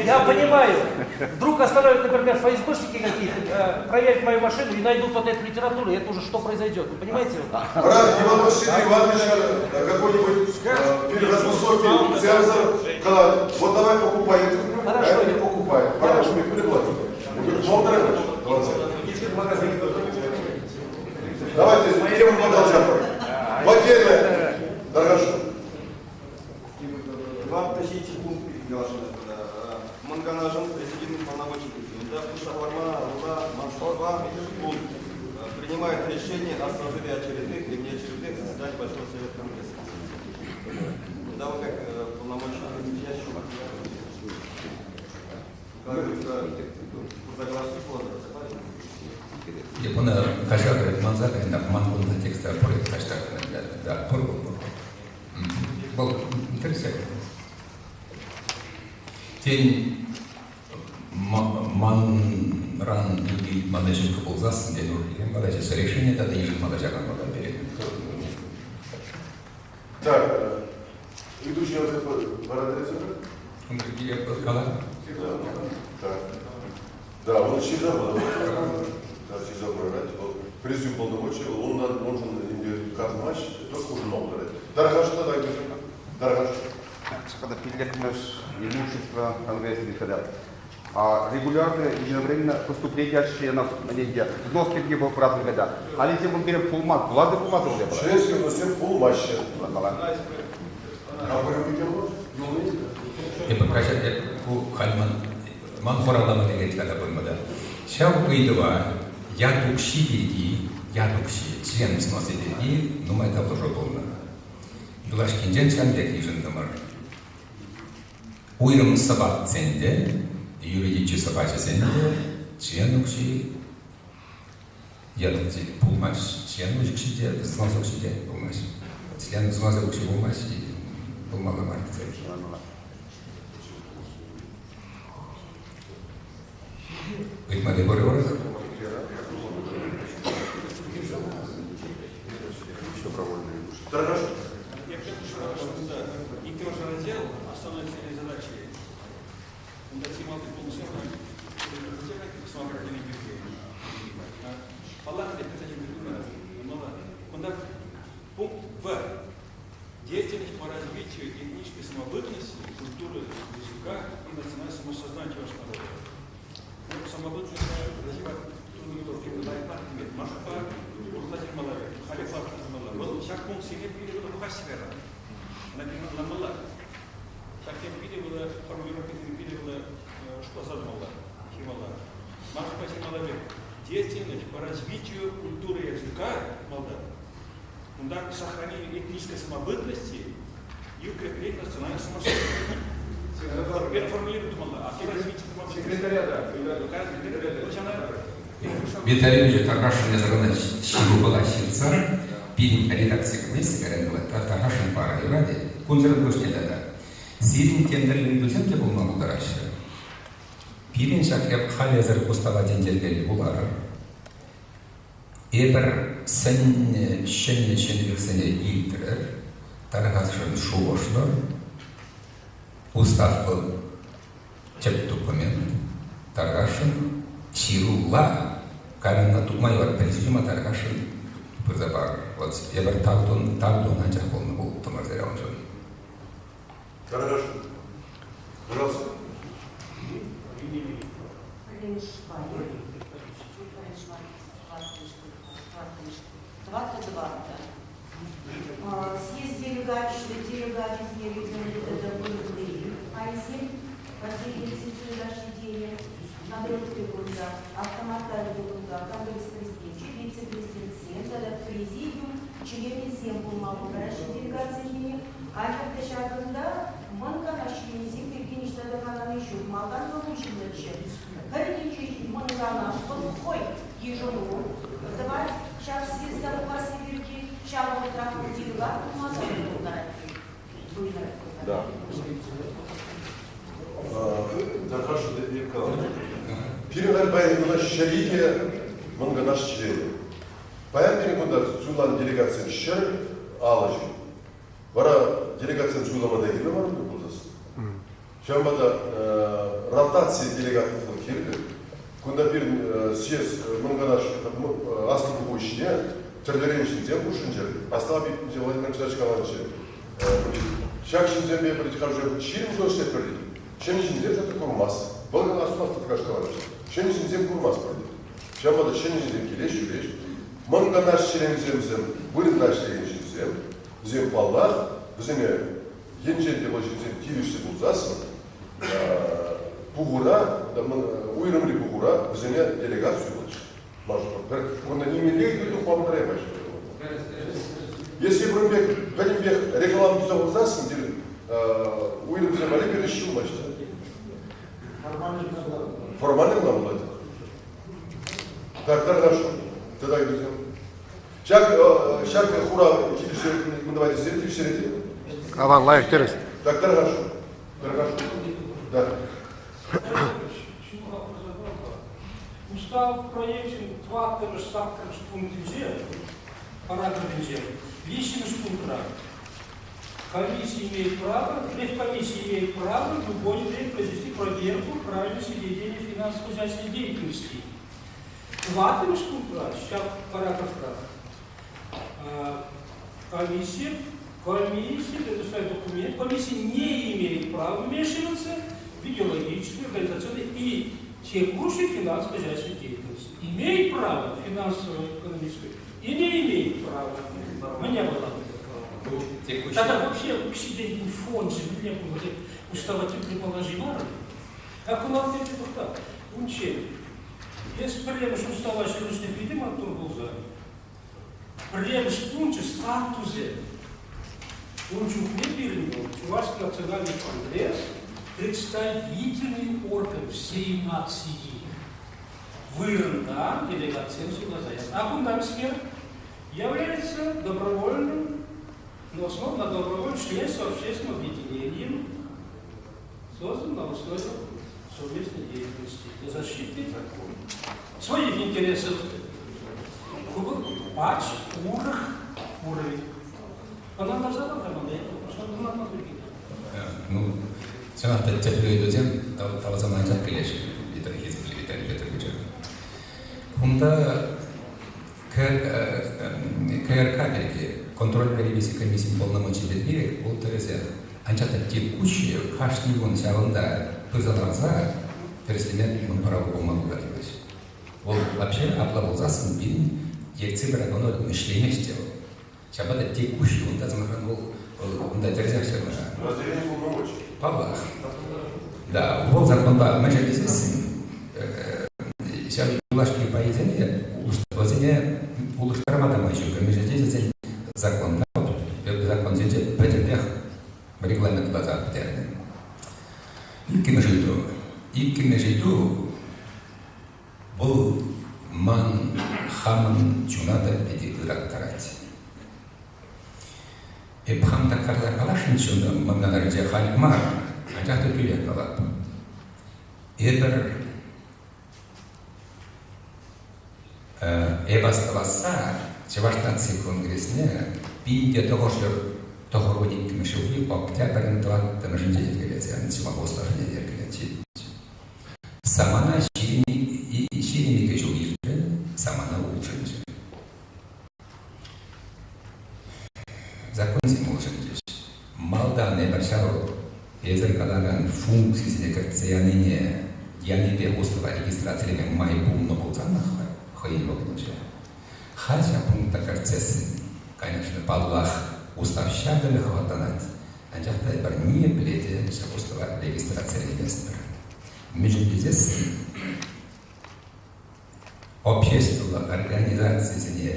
Я понимаю. Вдруг остановят, например, ФСБшники какие-то, проверят мою машину и найдут вот эту литературу, и это уже что произойдет, вы понимаете? Брат Иван Васильевич Иванович, какой-нибудь высокий цензор, вот давай покупай эту, а это не покупай. Хорошо, мне переплатили. Давайте тему продолжаем. В отдельно, Дорогошу. Манганажын президиум полномочий принимает решение о созыве очередных и внеочередных заседаний Большого Совета Конгресса. Да, вы как полномочий Япона кашагрет манзага на манкунда текста порет каштаг да пор был интересно. Тень манран юги мадажин кобылзасын ден урген балача решение да ежин мадажаган бала берет. Так, идущий от Барадреза? Так. Да, он через забыл. Да, через забыл, президиум полномочий, он должен матч, только уже новый. Дорогаш, да, дорогаш. Когда пиллекмеш имущество Конгресса выходят. А регулярно, единовременно поступление от членов на деньги, взнос какие был в разных годах. А если мы берем полмат, влады полмат уже было? Членский взнос полматча. Ман хоралама деген когда болмады. Шау ыйдыва ятукши бирги, ятукши, член взносы бирги, нумай таблыжо болна. Юлашкинчен чанбек йышӑнтӑмӑр. Уйрӑм сӑпатсенде, юридически сӑпачӗсенде член укҫи ятукҫи пулмасть, член укҫи те, взнос укҫи те пулмасть. Член взносӗ укҫи пулмасть, пулмалла мар тесе. Ыйтмалли пур урӑх? Иккӗмӗш раздел основной цели и задачи. Унта чи малти пунктсем Паллах, кунта пункт В. Деятельность по развитию этнической самобытности, культуры, языка и национального самосознания чувашского народа. Ну, самобытность развивать Машпа, Вӑл ҫак пунктсене пире пӑхаҫҫӗ Ӑнланмалла. Ҫаксем питӗ было формулировкисем питӗ было шутласа тӑмалла, ҫырмалла. Машпа ҫырмалла пек. Деятельность по развитию культуры языка малда, унта сохранение этнической самобытности и укрепление национальной самосознания. Переформулировать тумалла, а то развитие Секретаря, да. Виталий Ильич тархасшӑн языгына ҫырупала ҫырса пирӗн редакци комисси кайран тархасшӑн пара юрать. Кунсӑрӑн пуҫне тата. Сирӗн тендерлӗ ыйтусем те пулма пултараҫҫӗ. Пирӗн ҫак халӗсӗр устава тентеркеллӗ пуларӑр. Эпӗр сӗннӗ ҫӗнӗ ҫӗнӗлӗхсене илтрӗр, тархасшӑн шухӑшлӑр. Устав вӑл тӗп документ, тархасшӑн ҫырулла кайран тупма юрать, президиума тархасшӑн пырса парӑр. Вот эпӗр тав тунӑ анчах пулнӑ пултӑмӑр сире уншӑн. Хорошо. Пожалуйста. Съезд делегатов пултараҫҫӗ делегатсем. Анчах та ҫакӑнта мӑн канаш членӗсем пирки ниҫта та калани ҫук. Малтан вӑл уҫӑмлӑччӗ. Пӗр енче мӑн канаш вӑл хӑй йышӑну тӑвать ҫав съезда тухасси пирки, ҫав вӑхӑтрах вӑл делегат пулмасан та пултарать. Да. Тархасшӑн Пирӗн халь паян куна ҫӗрике мӑн канаш членӗ. Паян пирӗн кунта суйланӑ делегатсем 150 ҫын. Вара делегатсем суйлама та кирлӗ мар ӗнтӗ пулсассӑн. Ҫавӑнпа та ротаци делегатов кирлӗ. Кунта пирӗн съезд мӑн канаш аслӑ пуху ӗҫне тӗрлӗрен ҫынсем хушшинче Аслав Владимир Александрович каланӑччӗ. Ҫак ҫынсемпе пӗр 20 ҫул ӗҫлетпӗр тет. Ҫӗнӗ ҫынсем шӑтӑк курмасть. Вӑл кӑна астумасть тӑкаш каланӑччӗ. Ҫӗнӗ ҫынсем курмастпӑр тет. Ҫавӑнпа та ҫӗнӗ ҫынсем килеҫ ҫӳреҫ. Мӑн канаш членӗсемсем вырӑнта ӗҫлекен ҫынсем. Вӗсем, паллах, вӗсене енчен те вӑл ҫынсем тивӗҫлӗ пулсассӑн пухура, уйрӑмри пухура вӗсене делегат суйлаҫҫӗ. Пӗр кунта нимӗнле ыйту тухма пултараймасть. Если пӗр пек пӗтӗмпех реклама туса хурсассӑн пирӗн уйрӑмсем валли пирӗн ӗҫ юлмасть. Формально кӑна пулать. Так, тархасшӑн. Тата ыйтусем. Ҫак ҫак хурав килӗшсе, давайте тивӗҫтерет. Аван, лайӑх, тӗрӗс. Так, тархасшӑн. Тархасшӑн. Да. Устав проекчӗн тӑваттӑмӗш саккӑрмӗш пунктӗнче, параграфӗнче, виҫҫӗмӗш пунктра комиссия имеет право, ревкомиссия имеет право в любое время произвести проверку правильности ведения финансово-хозяйственной деятельности. Тӑваттӑмӗш пунктра, ҫак параграфра, комиссия, комиссия предоставит документ, комиссия не имеет права вмешиваться в идеологическую, организационную и текущую финансово-хозяйственную деятельность. Имеет право финансово-экономическую и не имеет права. Мне было. Тогда вообще вообще фонд же не было устава предположила. Как у нас так, унччен. Эс пӗрремӗш устава ҫырнӑ питӗ маттур пулса. Пӗрремӗш пункчӗ статусӗ. Ун чухне пирӗн вӑл Чувашский национальный конгресс представительный орган всей нации. Вырӑнтан делегатсем суйласа янӑ. А кунта мӗскер? Является добровольным, но основан на добровольном членстве общественным объединением, создан на условиях совместной деятельности для защиты своих интересов. Пач, урӑх уровень. Ӑнлантарса пар-ха мана, ӑнланма пирки. Ну, чӑнах та тӗплӗ ыйтусем тавӑрсан анчах килеҫҫӗ, Виталий хисеплӗ Виталий Петровича. Кунта КРК пирки, контрольпе ревизи комиссийӗн полномочийӗ пирки вӑл тӗрӗсех. Анчах та текущий кашни кун ҫавӑнта пырса ларса тӗрӗслеме мӑн право пулма пултараймасть. Вӑл вообще апла пулсассӑн пирӗн ертсе пыракан ӗҫлеймест те вӑл. Ҫапах та текущий унта, сӑмахран, вӑл унта тӗрӗсех ҫырнӑ. Разделение полномочий. Паллах. Да, вӑл законпа мӗншӗн тесессӗн ҫав юлашки пайӗсене вӗсене улӑштарма та май ҫук. Мӗншӗн тесен законпа законсенче пӗтӗмпех регламентласа пӗтернӗ. Иккӗмӗш ыйту. Иккӗмӗш ыйту вӑл ман хамӑн чуна та питӗ ыраттарать. Эп хам та карса каласшӑнччӗ унта, мӑнканарӗнче халь мар, анчах та тӳрех калатӑп. Эпӗр эп астӑвасса Чӑваш наци конгресне 1992 ҫулхи октябрӗн тӑваттӑмӗшӗнче йӗркелесе Чӑваш йӗркеленчӗ. Самана 22 ҫул иртрӗ, самана улшӑнчӗ. Законсем улшӑнчӗҫ. Малтан эпир ҫав эсир калакан функцисене кӗртсе янине янипе устава регистрацилеме май пулнӑ пулсанах хӑйӗн вӑхӑтӗнче. Халь ҫак пункта кӗртсессӗн, конечно, паллах, устав ҫав тери хӑватланать, анчах та эпир ниепле те ҫак устава регистрацилеместпӗр. Мӗншӗн тесессӗн обществӑллӑ организацисене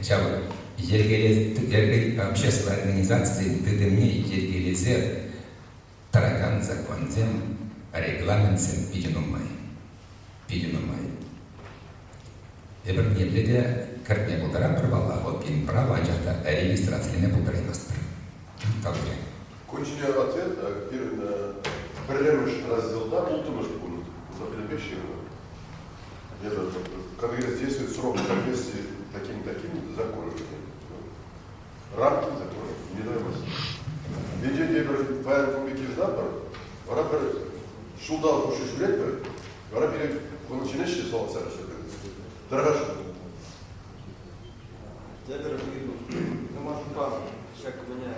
ҫав Обществӑлла организацисен тытӑмне йӗркелесе тӑракан законсем, регламентсем питӗ нумай. Питӗ нумай. Эпир ниепле те кӗртме пултаратпӑр паллах, вӑл пирӗн право, анчах та регистрацилеме пултараймастпӑр. Тавтапуҫ. Кун ҫине ответ пирӗн пӗрремӗш разделта улттӑмӗш пункт пӗлӗпе ҫырнӑ. Это конгресс действует срок в соответствии таким-таким законом. Рамки закона не даймасть. Енчен те пӗр паян кун пек йышӑнатпӑр, вара пӗр ҫулталӑк хушши ҫӳретпӗр, вара пире кун чӗнеҫҫӗ салатса Дорогая Тепӗр ыйту. Ну, может, ҫак меня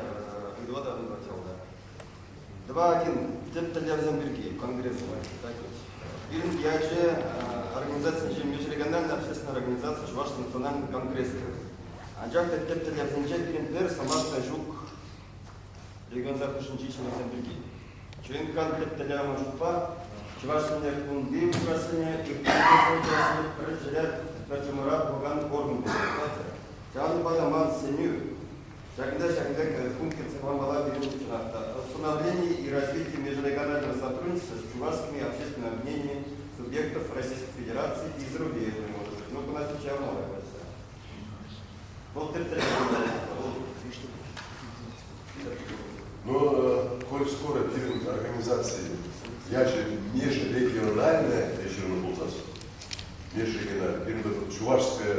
ыйтӑва та хотел, да. 2.1. Тӗп тӗллевсем пирки конгресс так ведь. Пирӗн ячӗ организацинче межрегиональная общественная организация Чӑваш национальный конгресс. Анчах та тӗп тӗллевсенче пирӗн пӗр сӑмах та ҫук регионсен хушшинчи ҫынсем пирки. ЧНК-н тӗп тӗллевӗ шутпа чӑвашсене кунти чӑвашсене ытти пӗр ҫӗре пӗр чӑмӑра пухакан орган пулать. Ҫавӑнпа та ман сӗнӳ Ҫакӑнта ҫакӑн пек пункт кӗртсе хӑвармалла пирӗн чӑнах та. Установление и развитие межрегионального сотрудничества с чувашскими общественными объединениями субъектов Российской Федерации и зарубежными, может быть. Ну, у нас сейчас много Вӑл тӗп Ну, коль скоро пирӗн организаци ячӗ межрегиональная ҫырнӑ пулсассӑн, межрегиональная, пирӗн Чувашская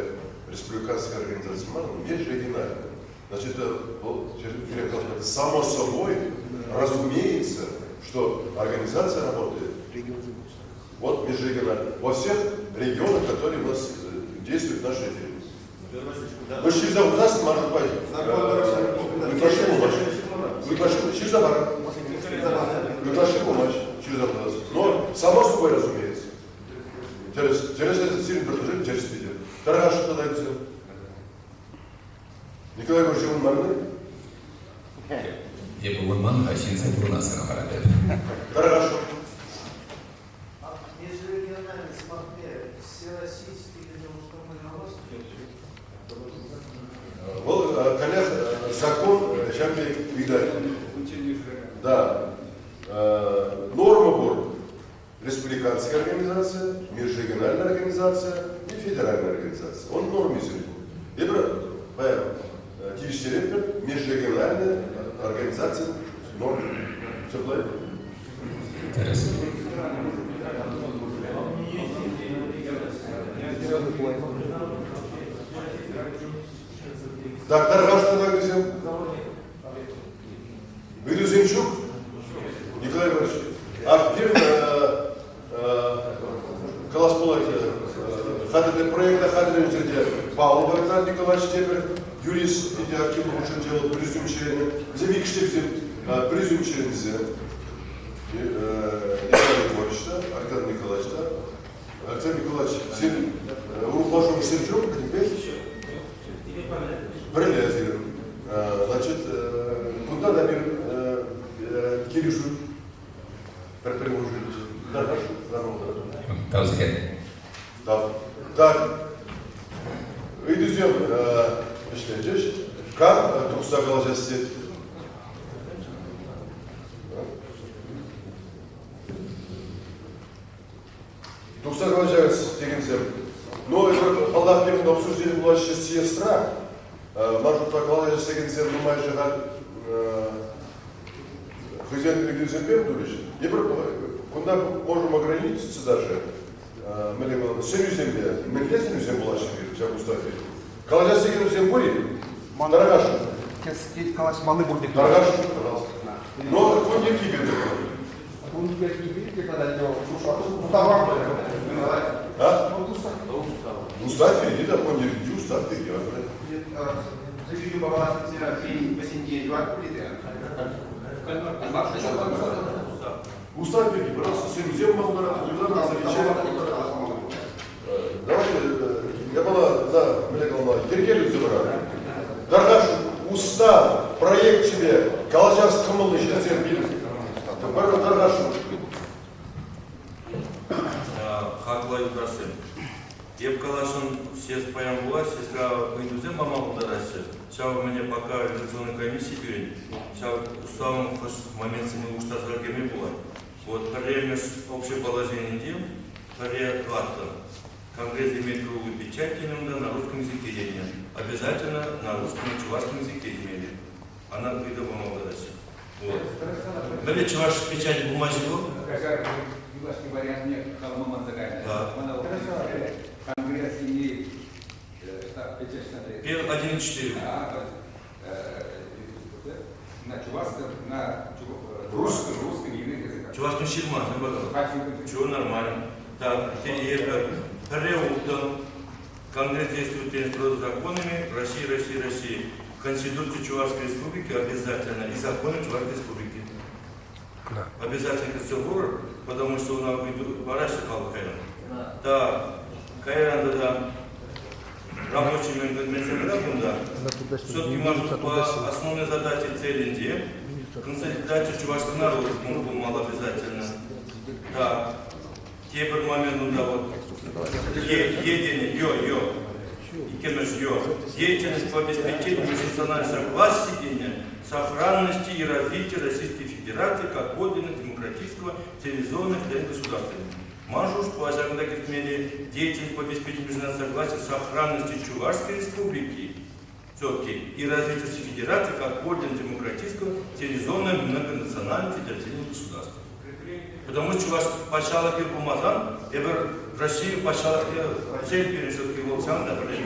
республиканская организация мар, межрегиональная. Значит, это само собой разумеется, что организация работает вот межрегионально. Во всех регионах, которые у нас действуют в нашей деятельности. Мы ҫырса хурсассӑн ман шутпа ытлашши пулмасть. Ытлашши ҫырса пар. Ытлашши пулмасть ҫырса хурсассӑн. Но само собой разумеется. Тӗрӗс, тӗрӗс сирӗн предложение тӗрӗс питӗ. Тархасшӑн тата илсем. Николай Егорович ывӑнман-и? Эпӗ ывӑнман-ха, ҫынсем пурӑнасран хӑратӑп. Тархасшӑн. Межрегиональный сӑмахне всероссийский тесе улӑштарма Вӑл, каллех, закон ҫав пек ыйтать. Да. Норма пур. Республиканская организация, межрегиональная организация и федеральная организация. Он нормисем пур. Эпир паян тивӗҫтеретпӗр межрегиональная организация норм. Ҫапла Тӗрӗс. Так, тархасшӑн вӗсем. Ыйтусем ҫук? Николай Иванович, а пирӗн калас пулать, хатӗрле проекта хатӗрленӗ ҫӗрте Павлов Александр Николаевич тепӗр юрист питӗ активлӑ хутшӑнчӗ, вӑл президиум членӗ. Вӗсем иккӗш те вӗсем президиум членӗсем. Николай Егорович та, Александр Николаевич та. Александр Николаевич, сирӗн урӑхла шухӑшсем ҫук пӗтӗмпех? Пӗрле сирӗн. Значит, кунта та пир килӗшӳ пӗр-пӗрин хушшинче. Тав сире. Так, так. Ыйтусем вӗҫленчӗҫ. Кам тухса калаҫас тет? Тухса калаҫас текенсем. Но эпир, паллах, пирӗн обсуждение пулаҫҫӗ съездра. Ман шутпа калаҫас текенсем нумайӑшӗ халь хӑйсен ыйтусемпе турӗҫ. Эпир кунта можем ограничиться даже мӗнле каланӑ, сӗнӳсемпе. Мӗнле сӗнӳсем пулаҫҫӗ пирӗн ҫак уставе? Калаҫас текенсем пур-и? Тархасшӑн. Кӗске калаҫмалли пур пек. Тархасшӑн, пожалуйста. Но кун йӗрки пирки. Кун йӗрки пирки тата устава. А? Устав пирки да, кун йӗрки устав пирки. Устав пирки, пожалуйста, сӗнӳсем малтанах, Давайте, япала за мӗнле калама, йӗркелӳсӗ вара. Тархас устав проекчӗпе калаҫас кӑмӑллӑ ҫынсем пирӗн. Пӗр тархасшӑн. Хаклӑ юлташсем, эп каласшӑн Съезд паян пулать, съездра ыйтусем пама пултараҫҫӗ. Ҫав мӗне пока редакционный комисси пирӗн ҫав уставӑн хӑш моментсене улӑштарса кӗме пулать. Вот пӗрремӗш общее положенинче пӗрре тӑваттӑ. Конгресс имеет круглую печать тенӗ унта на русском языке тенӗ. Обязательно на русском и чувашском языке темелле. Ана ыйту пама пултараҫҫӗ. Вот. Мӗнле чӑваш печачӗ пулмасть вӑл? Юлашки вариантне калама манса кайнӑ. Конгресс имеет штаб печать Пел 1,4. На чувашском, на русском, русском языке. Чувашском ҫырма, Чего нормально. Так, пӗрре улттӑн Конгресс действует строго законами России, России, России. Конституцию Чувашской Республики обязательно и законы Чувашской Республики. Да. Обязательно Конституцию, потому что у нас парашы халык кайран. Да, кайран да рабочий мәсьәләләр бунда. Все-таки, может, по основной задаче цели консолидация чувашского народа мало обязательно. Да. Тепӗр момент унта вот едение, ё, ё, иккӗмӗш ё, деятельность по обеспечению межнационального согласия, сохранности и развития Российской Федерации как подлинно демократического цивилизованного государства. Ман шухӑшпа ҫакӑнта кӗртмелле деятельность по обеспечению межнационального согласия, сохранности Чувашской Республики все-таки и развитию Федерации как подлинно демократического цивилизованного многонационального федеративного государства. Потому что Чуваш патшалӑхӗ пулмасан, эпир Россия патшалӑхне цель пирӗн все-таки пулсан та пӗрле.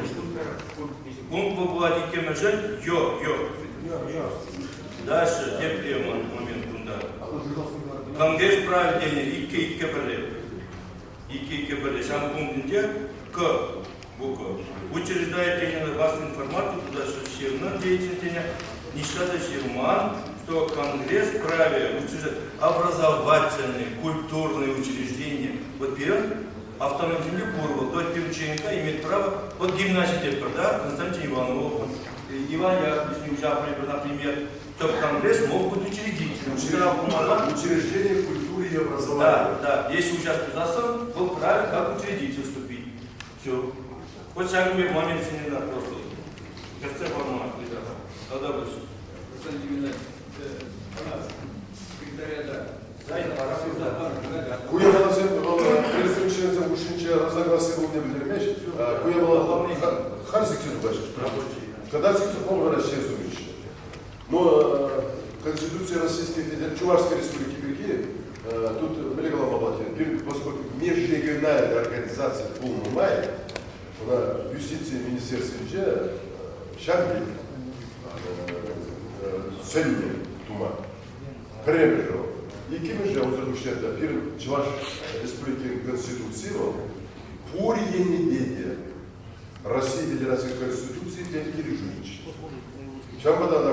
Пункт пулать иккӗмӗшӗн, ё, ё. Дальше, тепре момент кунта. Конгресс проведение иккӗ-иккӗ пӗрле. Иккӗ-иккӗ пӗрле. Ҫав пунктӗнче К буква. Учреждает тенӗ вас информацию туда ҫырнӑ деятельность ниҫта та ҫырман, что Конгресс вправе учреждать образовательные, культурные учреждения. Вот пирӗн автономисемпе пур вӑл. То есть пирӗн ЧНК имеет право, вот гимнази тетпӗр, да, Константин Иванов, Иван Яковлевич Неужапов, например, то Конгресс мог быть учредителем. Учреждение культуры и образования. Да, да. Если участвовать за был вправе как учредитель вступить. Все. Хоть ҫакӑн пек моментсене надо просто. Кӗртсе пама Тогда больше. Ку япаласем вӑл президентсем хушшинче разногласи пулнине пӗлтермест. Ку япала халь сиксе тухаҫҫӗ. Когда сиксе тухма Россия сумӗҫ. Но Конституция Российской Федерации, Чувашской Республики пирки тут мӗнле калама пулать, поскольку межрегиональная организация пулнӑ май, ӑна юстици министерствинче ҫак пек сӗннӗ тума. Пӗрремӗшӗ вӑл. Иккӗмӗшӗ, унсӑр пуҫне та пирӗн Чӑваш Республикин Конституци вӑл пур енӗпе те Россия Федерацин Конституцийӗпе килӗшӳллӗ. Ҫавӑнпа та ӑна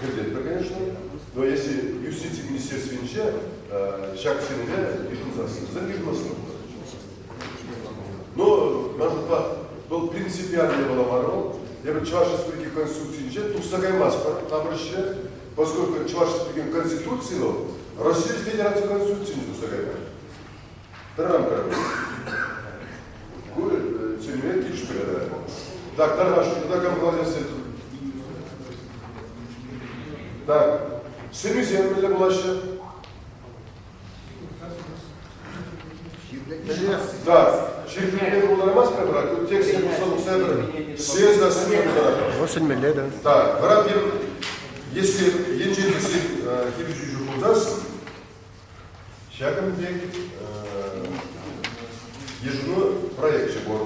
кӗртетпӗр, конечно, но если юстици министерствинче ҫак сӗнӗве йышӑнсассӑн, вӗсем йышӑнасла пулать. Но, ман шутпа, вӑл принципиально япала мар вӑл. Эпир Чӑваш Республики Конституцийӗнче тухса каймастпӑр тапӑрҫҫӗ, поскольку Чӑваш Республикин Конституцийӗ вӑл Россия Федераци Конституцийӗнче тухса каймасть. Пӗр рамка. Ку сӗнӳе килӗшмелле. Так, тархасшӑн, тата кам калаҫасси? Так, сӗнӳсем мӗнле пулаҫҫӗ? Так, ҫирӗплетме пултараймастпӑр брат, тут текстсем пулса тухса пӗр съезда сӗнме пултаратпӑр. Вот сӗнмелле, да. Так, вара пирӗн, если енчен те сирӗн хирӗҫӳ ҫук пулсассӑн, Ҫакӑн пек йышӑну проекчӗ пур.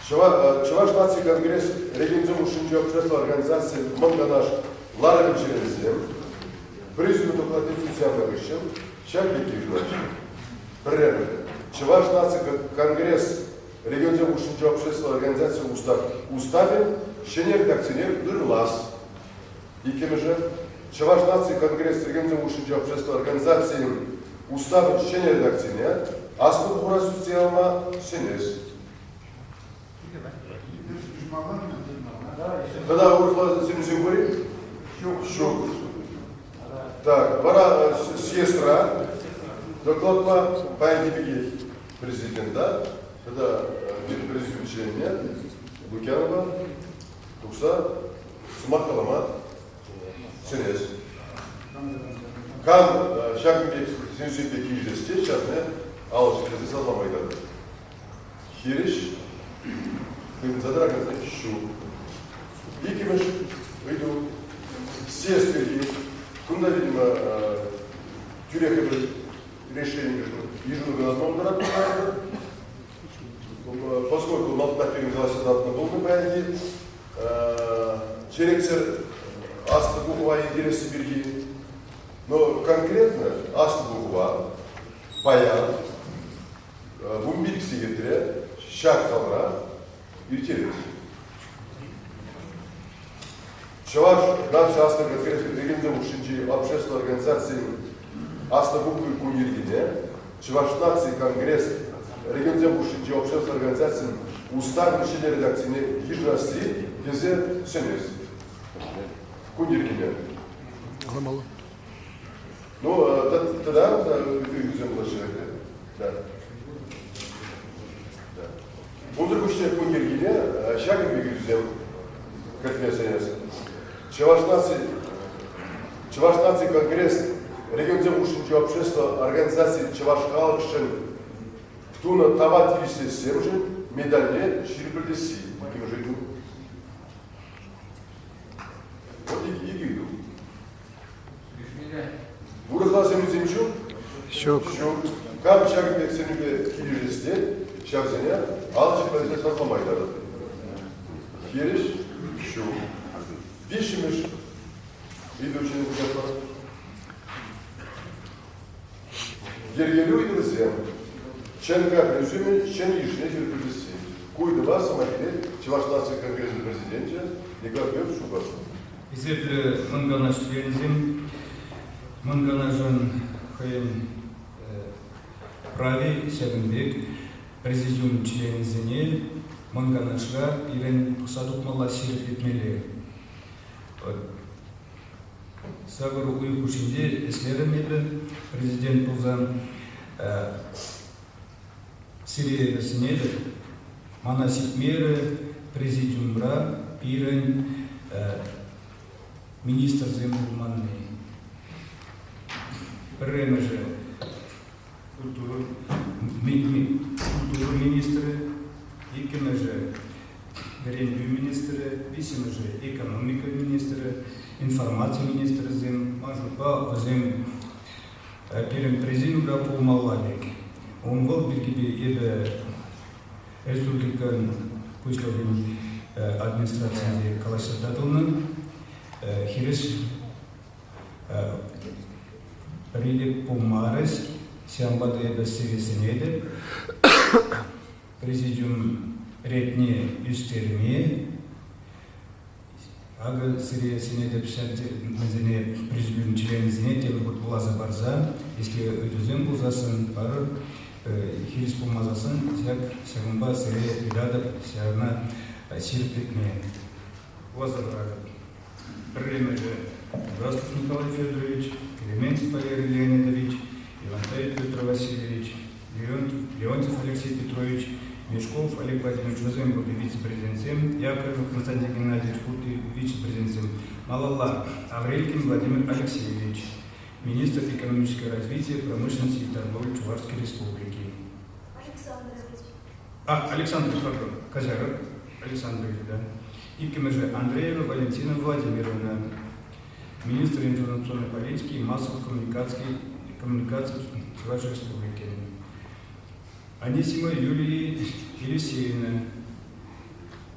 Чӑваш наци конгресс регионсем хушшинчи общество организацийӗн Мӑн Канаш ларӑвӗн членӗсем призыв докладне сӳтсе явнӑ хыҫҫӑн ҫак пек йышӑнаҫҫӗ. Пӗрремӗш. Чӑваш наци конгресс регионсем хушшинчи общество организацийӗн уставӗн ҫӗнӗ редакцине ырлас. Иккӗмӗшӗ, Чӑваш наци конгресс регионсем хушшинчи общество организацийӗн уставӗн ҫӗнӗ редакцине Аслӑ Пухура сӳтсе явма сӗнес. Тата урӑхла сӗнӳсем пур-и? Ҫук. Ҫук. Так, вара съездра. Докладпа паянхи пекех президента тата президиум членне Лукьянова тухса сӑмах калама сӗнес. Кам ҫакӑн пек сӗнӳсемпе килӗшес тет, ҫавна алӑ ҫӗклесе салама ыйтатӑп. Хирӗҫ тытӑнса тӑракансем ҫук. Иккӗмӗш ыйту съезд пирки. Кунта, видимо, тӳрех эпир решение йышӑну кӑна пултаратпӑр. Поскольку малтанах пирӗн калаҫса татнӑ пулнӑ паянхи черетсӗр аслӑ пухӑва интересси пирки. Но конкретно аслӑ пухӑва паян 15 сехетре ҫак залра ирттерет. Чӑваш наци аслӑ конференци регионсем хушшинчи общество организацийӗн аслӑ пухӑвӗн кун йӗркине Чӑваш наци конгресс регионсем хушшинчи общество организацийӗн уставӗн ҫӗнӗ редакцине йышӑнасси тесе сӗнес. Кун йӗркине. Ну, тогда ыйтусем пулаҫҫӗ. Да. Да. Унсӑр пуҫне кун йӗркине ҫакӑн пек ыйтусем кӗртме сӗнес. Чӑваш наци Чӑваш наци конгресс регионсем хушшинчи общество организацийӗн чӑваш халӑхшӑн тунӑ тава тивӗҫлессемшӗн медальне ҫирӗплетесси иккӗмӗш ыйту. Вот икӗ ыйту. Вырӑсла сӗнӳсем ҫук? Ҫук. Ҫук. Кам ҫакӑн пек сӗнӳпе килӗшес тет, ҫавсене алӑ ҫӗклесе саслама ыйтатӑп. Хирӗҫ? Ҫук. Виҫҫӗмӗш ыйту ҫине куҫатпӑр. Йӗркелӳ ыйтӑвӗсем ЧНК режимӗн ҫӗнӗ йышне ҫирӗплетесси. Ку ыйтӑва сӑмах илет Чӑваш наци конгресӗн президенчӗ Николай Петрович Угаслов. Хисеплӗ Мӑн Канаш членӗсем, Мӑн Канашӑн хӑйӗн прави ҫакӑн пек президиум членӗсене Мӑн Канашра пирӗн пӑхса тухмалла ҫирӗплетмелле. Сакӑр уйӑх хушшинче ӗҫлерӗм эпӗ президент пулсан. Сире эпӗ сӗнетӗп, мана ҫитмерӗ президиумра пирӗн министрсем пулманни. Пӗрремӗшӗ культура, культура министрӗ, иккӗмӗшӗ вӗрентӳ министрӗ, виҫҫӗмӗшӗ экономика министрӗ, информаци министрӗсем. Ман шутпа, вӗсем пирӗн президиумра пулмалла пек. Ун вӑл пиркипе эпӗ республикӑн пуҫлӑхӗн администрацийӗнче калаҫса татӑлнӑ. Хирӗҫ пӗри те пулмарӗҫ. Ҫавӑнпа та эпӗ сире сӗнетӗп. Президиум ретне ӳстерме Акӑ сире сӗнетӗп ҫав мӗнсене президиум членӗсене тепӗр хут вуласа парса, если ыйтусем пулсассӑн парӑр, хирӗҫ пулмасассӑн ҫак ҫакӑнпа сире ыйтатӑп ҫавна ҫирӗплетме. Вуласа паратӑп. Пӗрремӗшӗ Здравствуйте, Николай Федорович, Клементьев Валерий Леонидович, Ивантаев Петр Васильевич, Леонтьев Алексей Петрович, Мешков Олег Владимирович вӗсем пурте вице-президентсем, Яковлев Константин Геннадьевич пурте вице-президентсем. Малалла Аврелькин Владимир Алексеевич, министр экономического развития, промышленности и торговли Чувашской Республики. Александрович. А, Александр, пардон, Козяров Александрович, да. Иккӗмӗшӗ Андреева Валентина Владимировна, министр информационной политики и массовых коммуникаций, коммуникаций Чувашской Республики. Анисима Юлия Елисеевна,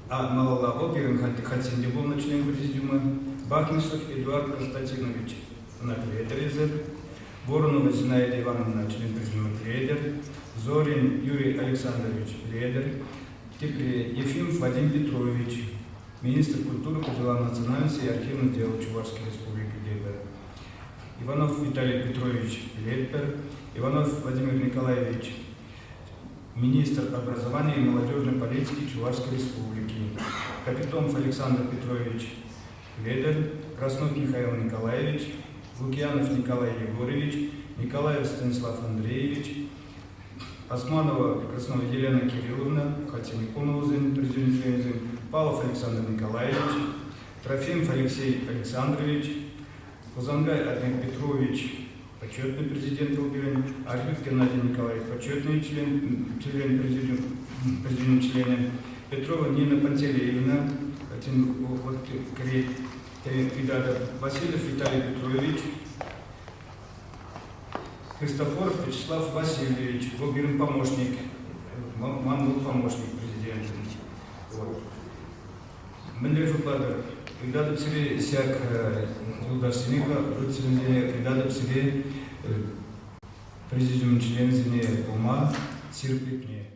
а малалла вӑл пирӗн хальсенче пулнӑ член президиума, Бахмисов Эдуард Константинович, ӑна пӗлетӗр эсир, Воронова Зинаида Ивановна член президиума пӗлетӗр, Зорин Юрий Александрович пӗлетӗр, тепре Ефимов Вадим Петрович, министр культуры по делам национальности и архивных дел Чувашской Республики тепӗр, Иванов Виталий Петрович пӗлетпӗр, Иванов Владимир Николаевич, министр образования и молодежной политики Чувашской Республики, Капитонов Александр Петрович Ледер, Краснов Михаил Николаевич, Лукьянов Николай Егорович, Николаев Станислав Андреевич, Османова Краснова Елена Кирилловна, Хатиникуновасен президиум членӗсем, Павлов Александр Николаевич, Трофимов Алексей Александрович, Хусангай Альберт Петрович, почетный президент пирӗн, Архип Геннадий Николаевич, почетный член, член президиум, президиум членӗ, Петрова Нина Пантелеевна, Васильев Виталий Петрович, Христофоров Вячеслав Васильевич, вӑл пирӗн помощник, ман вӑл помощник президентӑн. Вот. Мӗнле шутлатӑр? Ыйтатӑп сире ҫак юлташсене, рыцарьсене, ыйтатӑп сире президиум членӗсене пулма ҫирӗплетме.